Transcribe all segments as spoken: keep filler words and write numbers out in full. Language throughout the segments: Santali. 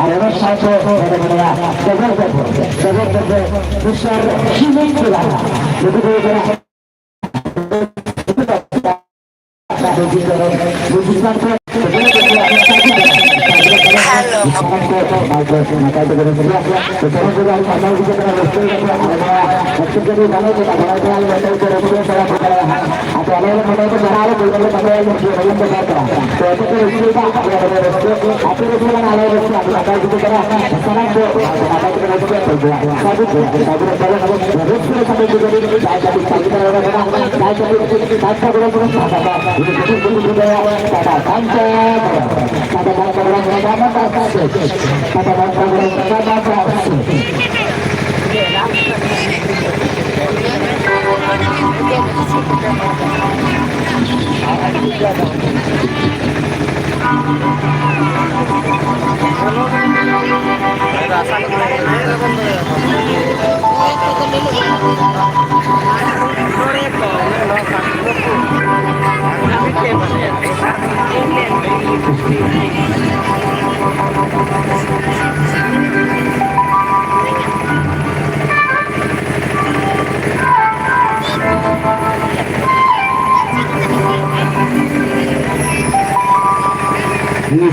ᱟᱨ ᱚᱱᱟ ᱥᱟᱶᱛᱮ ᱱᱚᱰᱮ ᱢᱮᱱᱟᱭᱟ ᱰᱚᱵᱚᱞ ᱰᱚᱵᱚᱞ ᱢᱤᱥᱴᱟᱨ ᱥᱤᱢᱮᱱᱴ ᱠᱚᱲᱟ, ᱱᱩᱠᱩ ᱫᱚ ᱦᱩᱭᱩᱜ ᱠᱟᱱᱟ ᱦᱮᱞᱳ᱾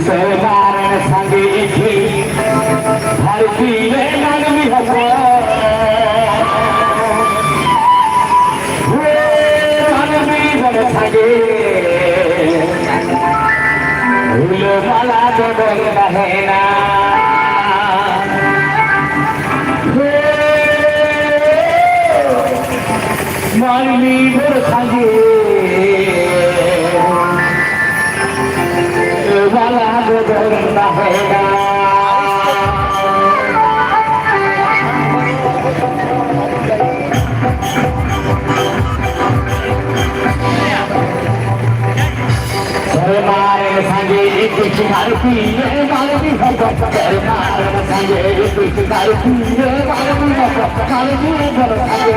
ᱥᱮᱨᱢᱟ ᱨᱮ ᱥᱟᱸᱜᱮ ᱤᱯᱤᱞ ᱫᱷᱟᱹᱨᱛᱤ ᱨᱮ ᱢᱟᱹᱱᱢᱤ ᱦᱚᱯᱚᱱ᱾ ᱦᱮ ᱢᱟᱹᱱᱢᱤ ᱦᱚᱲ ᱥᱟᱸᱜᱮ, ᱨᱤᱞᱟᱹᱢᱟᱞᱟ ᱫᱚ ᱵᱚᱱ ᱛᱟᱦᱮᱱᱟ᱾ ᱢᱟᱹᱱᱢᱤ ᱵᱚᱱ ᱥᱟᱸᱜᱮ ᱵᱟᱞᱟ ᱵᱚᱫᱚᱞ ᱛᱟᱦᱮᱱᱟ᱾ ᱥᱮᱨᱢᱟ ᱨᱮ ᱥᱟᱸᱜᱮ ᱤᱯᱤᱞ ᱟᱨ ᱯᱤᱭᱟᱹ ᱢᱟᱹᱱᱢᱤ ᱦᱚᱯᱚᱱ᱾ ᱥᱮᱨᱢᱟ ᱨᱮ ᱥᱟᱸᱜᱮ ᱤᱯᱤᱞ ᱟᱨ ᱯᱤᱭᱟᱹ ᱢᱟᱹᱱᱢᱤ ᱦᱚᱯᱚᱱ᱾ ᱢᱟᱹᱱᱢᱤ ᱦᱚᱯᱚᱱ ᱥᱟᱸᱜᱮ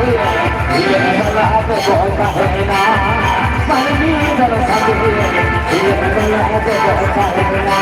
ᱤᱭᱟᱹ ᱢᱟᱞᱟ ᱦᱚᱯᱚᱱ ᱛᱟᱦᱮᱱᱟ᱾ ᱢᱟᱹᱱᱢᱤ ᱦᱚᱯᱚᱱ ᱥᱟᱸᱜᱮ ᱤᱭᱟᱹ ᱢᱟᱞᱟ ᱦᱚᱯᱚᱱ ᱛᱟᱦᱮᱱᱟ᱾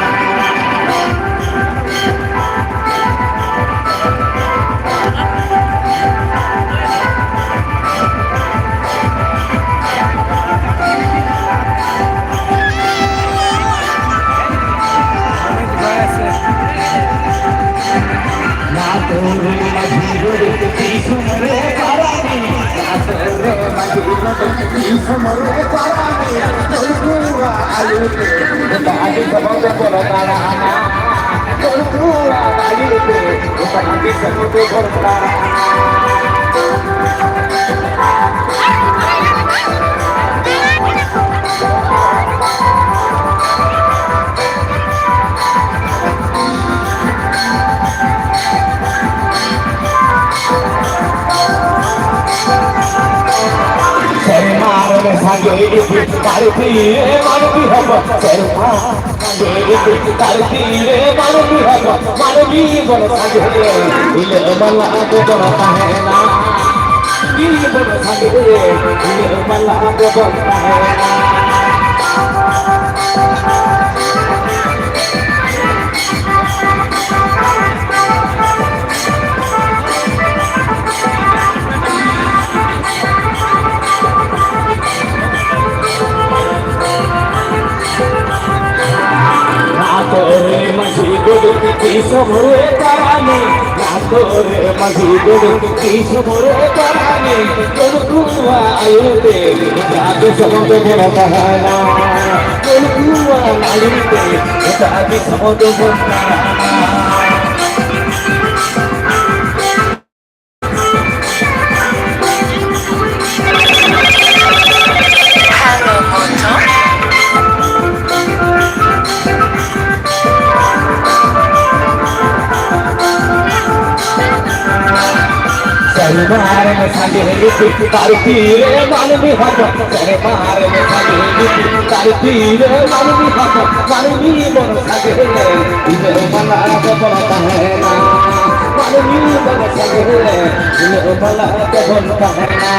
ᱥᱮᱨᱢᱟ ᱨᱮ ᱥᱟᱸᱜᱮ ᱤᱯᱤᱞ ᱟᱨ ᱯᱤᱭᱟᱹ ᱢᱟᱹᱱᱢᱤ ᱦᱚᱯᱚᱱ᱾ ᱥᱮᱨᱢᱟ ᱥᱟᱸᱜᱮ ᱤᱯᱤᱞ ᱟᱨ ᱯᱤᱭᱟᱹ ᱢᱟᱹᱱᱢᱤ ᱦᱚᱯᱚᱱ᱾ ᱢᱟᱹᱱᱢᱤ ᱵᱚᱱ ᱥᱟᱸᱜᱮ ᱤᱞᱟᱹ ᱢᱟᱞᱟ ᱫᱚ ᱵᱚᱱ ᱛᱟᱦᱮᱱᱟ᱾ ᱢᱟᱹᱱᱢᱤ ᱵᱚᱱ ᱥᱟᱸᱜᱮ ᱤᱞᱟᱹ ᱢᱟᱞᱟ ᱫᱚ ᱵᱚᱱ ᱛᱟᱦᱮᱱᱟ᱾ ᱟᱛᱳ ᱨᱮ ᱢᱟᱹᱡᱷᱤ ᱜᱚᱰᱮᱛ ᱫᱤᱥᱚᱢ ᱨᱮ ᱯᱟᱨᱟᱱᱤᱠ᱾ ᱟᱛᱳ ᱨᱮ ᱢᱟᱹᱡᱷᱤ ᱜᱚᱰᱮᱛ ᱫᱤᱥᱚᱢ ᱨᱮ ᱯᱟᱨᱟᱱᱤᱠ᱾ ᱩᱱᱠᱩᱣᱟᱜ ᱟᱹᱭᱩᱨ ᱛᱮ ᱡᱟᱦᱟᱸ ᱫᱤᱥᱚᱢ ᱫᱚᱵᱚᱱ ᱛᱟᱦᱮᱱᱟ᱾ ᱩᱱᱠᱩᱣᱟᱜ ᱟᱹᱭᱩᱨ ᱛᱮ ᱡᱟᱦᱟᱸ ᱫᱤᱥᱚᱢ ᱫᱚᱵᱚᱱ ᱛᱟᱦᱮᱱᱟ᱾ ᱥᱮᱨᱢᱟ ᱨᱮ ᱥᱟᱸᱜᱮ ᱤᱯᱤᱞ, ᱫᱷᱟᱹᱨᱛᱤ ᱨᱮ ᱢᱟᱹᱱᱢᱤ ᱦᱚᱯᱚᱱ᱾ ᱥᱮᱨᱢᱟ ᱨᱮ ᱥᱟᱸᱜᱮ ᱤᱯᱤᱞ, ᱫᱷᱟᱹᱨᱛᱤ ᱨᱮ ᱢᱟᱹᱱᱢᱤ ᱦᱚᱯᱚᱱ᱾ ᱢᱟᱹᱱᱢᱤ ᱵᱚᱱ ᱥᱟᱸᱜᱮ ᱞᱮᱱ, ᱤᱱᱟᱹᱜ ᱵᱷᱟᱞᱟ ᱜᱮᱵᱚᱱ ᱛᱟᱦᱮᱱᱟ᱾ ᱢᱟᱹᱱᱢᱤ ᱵᱚᱱ ᱥᱟᱸᱜᱮ ᱞᱮᱱ, ᱤᱱᱟᱹᱜ ᱵᱷᱟᱞᱟ ᱜᱮᱵᱚᱱ ᱛᱟᱦᱮᱱᱟ᱾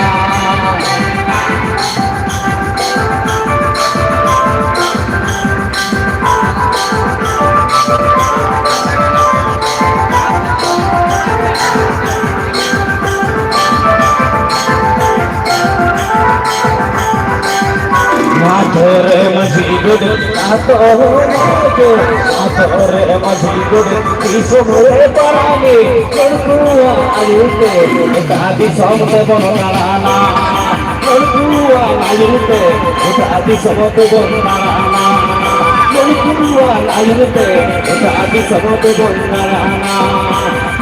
ᱟᱛᱳ ᱨᱮ ᱢᱟᱹᱡᱷᱤ ᱜᱚᱰᱮᱛ, ᱟᱛᱳ ᱨᱮ ᱢᱟᱹᱡᱷᱤ ᱜᱚᱰᱮᱛ, ᱟᱛᱳ ᱨᱮ ᱢᱟᱹᱡᱷᱤ ᱜᱚᱰᱮᱛ, ᱫᱤᱥᱚᱢ ᱨᱮ ᱯᱟᱨᱟᱱᱤᱠ, ᱩᱱᱠᱩᱣᱟᱜ ᱟᱹᱭᱩᱨ ᱛᱮ ᱜᱚᱴᱟ ᱫᱤᱥᱚᱢ ᱛᱮᱵᱚᱱ ᱫᱟᱬᱟᱱᱟ᱾ ᱩᱱᱠᱩᱣᱟᱜ ᱟᱹᱭᱩᱨ ᱛᱮ ᱜᱚᱴᱟ ᱫᱤᱥᱚᱢ ᱛᱮᱵᱚᱱ ᱫᱟᱬᱟᱱᱟ᱾ ᱩᱱᱠᱩᱣᱟᱜ ᱟᱹᱭᱩᱨ ᱛᱮ ᱜᱚᱴᱟ ᱫᱤᱥᱚᱢ ᱛᱮᱵᱚᱱ ᱫᱟᱬᱟᱱᱟ᱾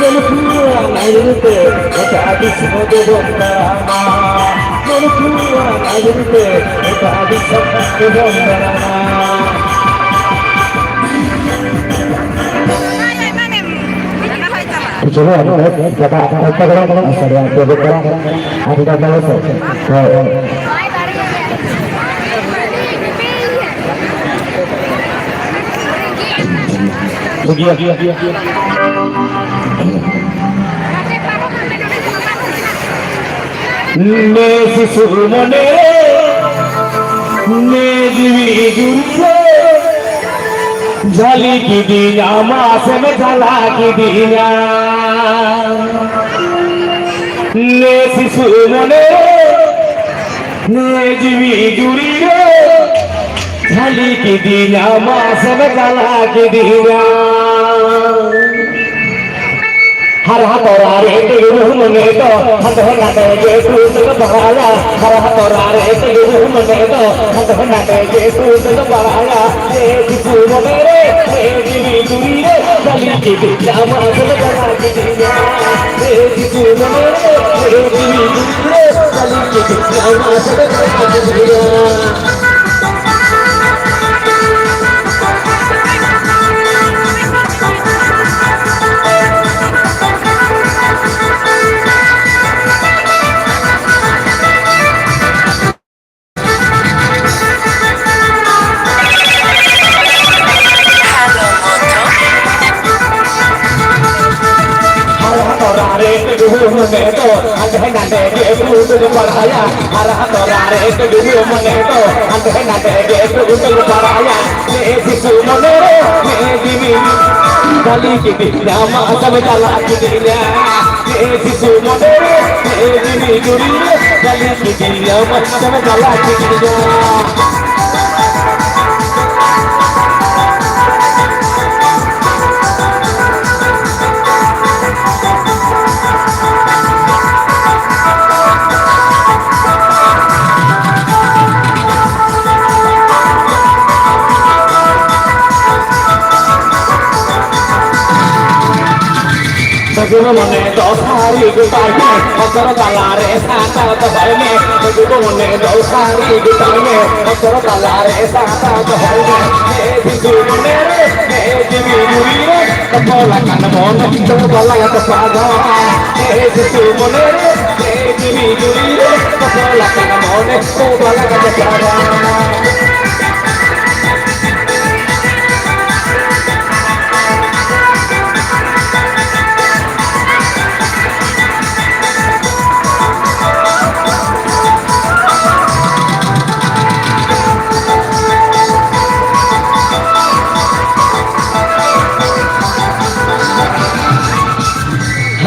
ᱩᱱᱠᱩᱣᱟᱜ ᱟᱹᱭᱩᱨ ᱛᱮ ᱜᱚᱴᱟ ᱫᱤᱥᱚᱢ ᱛᱮᱵᱚᱱ ᱫᱟᱬᱟᱱᱟ᱾ ᱩᱱᱠᱩᱣᱟᱜ ᱟᱹᱭᱩᱨ ᱛᱮ ᱜᱚᱴᱟ ᱫᱤᱥᱚᱢ ᱛᱮᱵᱚᱱ ᱫᱟᱬᱟᱱᱟ᱾ ᱪᱚᱞᱚ, ᱟᱹᱰᱤ ᱵᱮᱥ, ᱡᱟᱭᱜᱟ ᱟᱹᱰᱤ ᱵᱮᱥ ᱠᱚᱨᱟᱣ ᱠᱟᱱᱟ᱾ ᱟᱹᱰᱤ ᱵᱮᱥ ᱠᱚᱨᱟᱣ ᱠᱟᱱᱟ᱾ ᱟᱹᱰᱤ ᱵᱮᱥ ᱠᱚᱨᱟᱣ ᱠᱟᱱᱟ᱾ ᱦᱳᱭ, ᱦᱳᱭ᱾ ᱴᱷᱤᱠ ᱜᱮᱭᱟ, ᱴᱷᱤᱠ ᱜᱮᱭᱟ, ᱴᱷᱤᱠ ᱜᱮᱭᱟ᱾ ᱱᱮ ᱥᱤᱥᱩ ᱢᱚᱱᱮ ᱨᱮ, ᱱᱮ ᱡᱤᱣᱤ ᱡᱩᱨᱤ ᱨᱮ, ᱡᱷᱟᱹᱞᱤ ᱠᱤᱫᱤᱧᱟ, ᱢᱟᱥᱮᱢ ᱡᱷᱟᱞᱟ ᱠᱤᱫᱤᱧᱟ᱾ ᱱᱮ ᱥᱤᱥᱩ ᱢᱚᱱᱮ ᱨᱮ, ᱱᱮ ᱡᱤᱣᱤ ᱡᱩᱨᱤ ᱨᱮ, ᱡᱷᱟᱹᱞᱤ ᱠᱤᱫᱤᱧᱟ, ᱢᱟᱥᱮᱢ ᱡᱷᱟᱞᱟ ᱠᱤᱫᱤᱧᱟ᱾ ᱦᱟᱨᱟ ᱛᱚᱨᱟ ᱨᱮ ᱛᱤᱸᱜᱩ ᱢᱚᱱᱮ ᱫᱚ ᱦᱟᱸᱰᱮ ᱱᱟᱰᱮ ᱜᱮ ᱠᱩᱫᱟᱹᱣ ᱵᱟᱲᱟᱭᱟ᱾ ᱦᱟᱨᱟ ᱛᱚᱨᱟ ᱨᱮ ᱛᱤᱸᱜᱩ ᱢᱚᱱᱮ ᱫᱚ ᱦᱟᱸᱰᱮ ᱱᱟᱰᱮ ᱜᱮ ᱠᱩᱫᱟᱹᱣ ᱵᱟᱲᱟᱭᱟ᱾ ᱮ ᱫᱤᱠᱩ ᱢᱚᱱᱮ ᱨᱮ, ᱮ ᱡᱤᱣᱤ ᱡᱩᱨᱤ ᱨᱮ, ᱡᱷᱟᱹᱞᱤ ᱠᱤᱫᱤᱧᱟ, ᱢᱟᱥᱮᱢ ᱡᱷᱟᱞᱟ ᱠᱤᱫᱤᱧᱟ᱾ ᱮ ᱫᱤᱠᱩ ᱢᱚᱱᱮ ᱨᱮ, ᱮ ᱡᱤᱣᱤ ᱡᱩᱨᱤ ᱨᱮ, ᱡᱷᱟᱹᱞᱤ ᱠᱤᱫᱤᱧᱟ, ᱢᱟᱥᱮᱢ ᱡᱷᱟᱞᱟ ᱠᱤᱫᱤᱧᱟ᱾ ᱨᱮ ᱰᱩᱰᱩ ᱢᱚᱱᱮ ᱫᱚ ᱦᱟᱸᱰᱮ ᱱᱟᱰᱮ ᱜᱮ ᱩᱰᱩᱠ ᱵᱟᱲᱟᱭᱟ, ᱟᱨ ᱦᱟᱛᱚᱨᱟ ᱨᱮ ᱰᱩᱰᱩ ᱢᱚᱱᱮ ᱫᱚ ᱦᱟᱸᱰᱮ ᱱᱟᱰᱮ ᱜᱮ ᱩᱰᱩᱠ ᱵᱟᱲᱟᱭᱟ᱾ ᱱᱮ ᱥᱤᱥᱩ ᱢᱚᱱᱮ ᱨᱮ ᱱᱮ ᱡᱤᱣᱤ ᱡᱟᱹᱞᱤ ᱠᱤᱫᱤᱧᱟᱢ, ᱟᱥᱟᱢ ᱪᱟᱞᱟᱜ ᱠᱤᱫᱤᱧᱟ᱾ ᱱᱮ ᱥᱤᱥᱩ ᱢᱚᱱᱮ ᱨᱮ ᱱᱮ ᱡᱤᱣᱤ ᱡᱩᱨᱤ ᱨᱮ ᱡᱟᱹᱞᱤ ᱠᱤᱫᱤᱧᱟᱢ, ᱟᱥᱟᱢ ᱪᱟᱞᱟᱜ ᱠᱤᱫᱤᱧᱟ᱾ ᱥᱟᱹᱜᱩᱱ ᱢᱚᱱᱮ ᱫᱚ ᱥᱟᱹᱨᱤ ᱜᱚᱴᱟᱭ ᱢᱮ, ᱵᱚᱛᱚᱨ ᱛᱟᱞᱟᱨᱮ ᱥᱟᱱᱛᱟᱲ ᱫᱚᱦᱚᱭ ᱢᱮ᱾ ᱥᱟᱹᱜᱩᱱ ᱢᱚᱱᱮ ᱫᱚ ᱥᱟᱹᱨᱤ ᱜᱚᱴᱟᱭ ᱢᱮ, ᱵᱚᱛᱚᱨ ᱛᱟᱞᱟᱨᱮ ᱥᱟᱱᱛᱟᱲ ᱫᱚᱦᱚᱭ ᱢᱮ᱾ ᱦᱮ ᱥᱤᱥᱩ ᱢᱚᱱᱮ ᱨᱮ, ᱦᱮ ᱡᱤᱣᱤ ᱡᱩᱨᱤ ᱨᱮ, ᱛᱚᱯᱚᱞ ᱟᱠᱟᱱ ᱢᱚᱱ ᱫᱚ ᱵᱟᱞᱟᱭ ᱛᱚᱯᱟᱜᱟ᱾ ᱦᱮ ᱥᱤᱥᱩ ᱢᱚᱱᱮ ᱨᱮ, ᱦᱮ ᱡᱤᱣᱤ ᱡᱩᱨᱤ ᱨᱮ, ᱛᱚᱯᱚᱞ ᱟᱠᱟᱱ ᱢᱚᱱ ᱫᱚ ᱵᱟᱞᱟᱭ ᱛᱚᱯᱟᱜᱟ᱾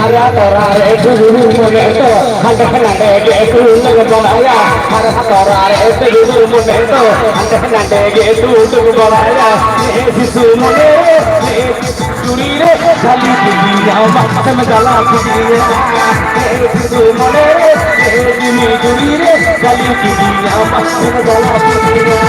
ᱦᱟᱨᱟ ᱛᱚᱨᱟ ᱨᱮ ᱰᱩᱰᱩ ᱢᱚᱱᱮ ᱫᱚ ᱦᱟᱸᱰᱮ ᱱᱟᱰᱮ ᱜᱮ ᱩᱰᱩᱠ ᱵᱟᱲᱟᱭᱟ᱾ ᱦᱟᱨᱟ ᱛᱚᱨᱟ ᱨᱮ ᱰᱩᱰᱩ ᱢᱚᱱᱮ ᱫᱚ ᱦᱟᱸᱰᱮ ᱱᱟᱰᱮ ᱜᱮ ᱩᱰᱩᱠ ᱵᱟᱲᱟᱭᱟ᱾ ᱱᱮ ᱥᱤᱥᱩ ᱢᱚᱱᱮ ᱨᱮ, ᱱᱮ ᱡᱩᱨᱤ ᱨᱮ ᱡᱟᱹᱞᱤ ᱠᱤᱫᱤᱧᱟᱢ, ᱟᱥᱟᱢ ᱪᱟᱞᱟᱜ ᱠᱤᱫᱤᱧᱟ᱾ ᱱᱮ ᱥᱤᱥᱩ ᱢᱚᱱᱮ ᱨᱮ, ᱱᱮ ᱡᱤᱣᱤ ᱡᱩᱨᱤ ᱨᱮ ᱡᱟᱹᱞᱤ ᱠᱤᱫᱤᱧᱟᱢ, ᱟᱥᱟᱢ ᱪᱟᱞᱟᱜ ᱠᱤᱫᱤᱧᱟ᱾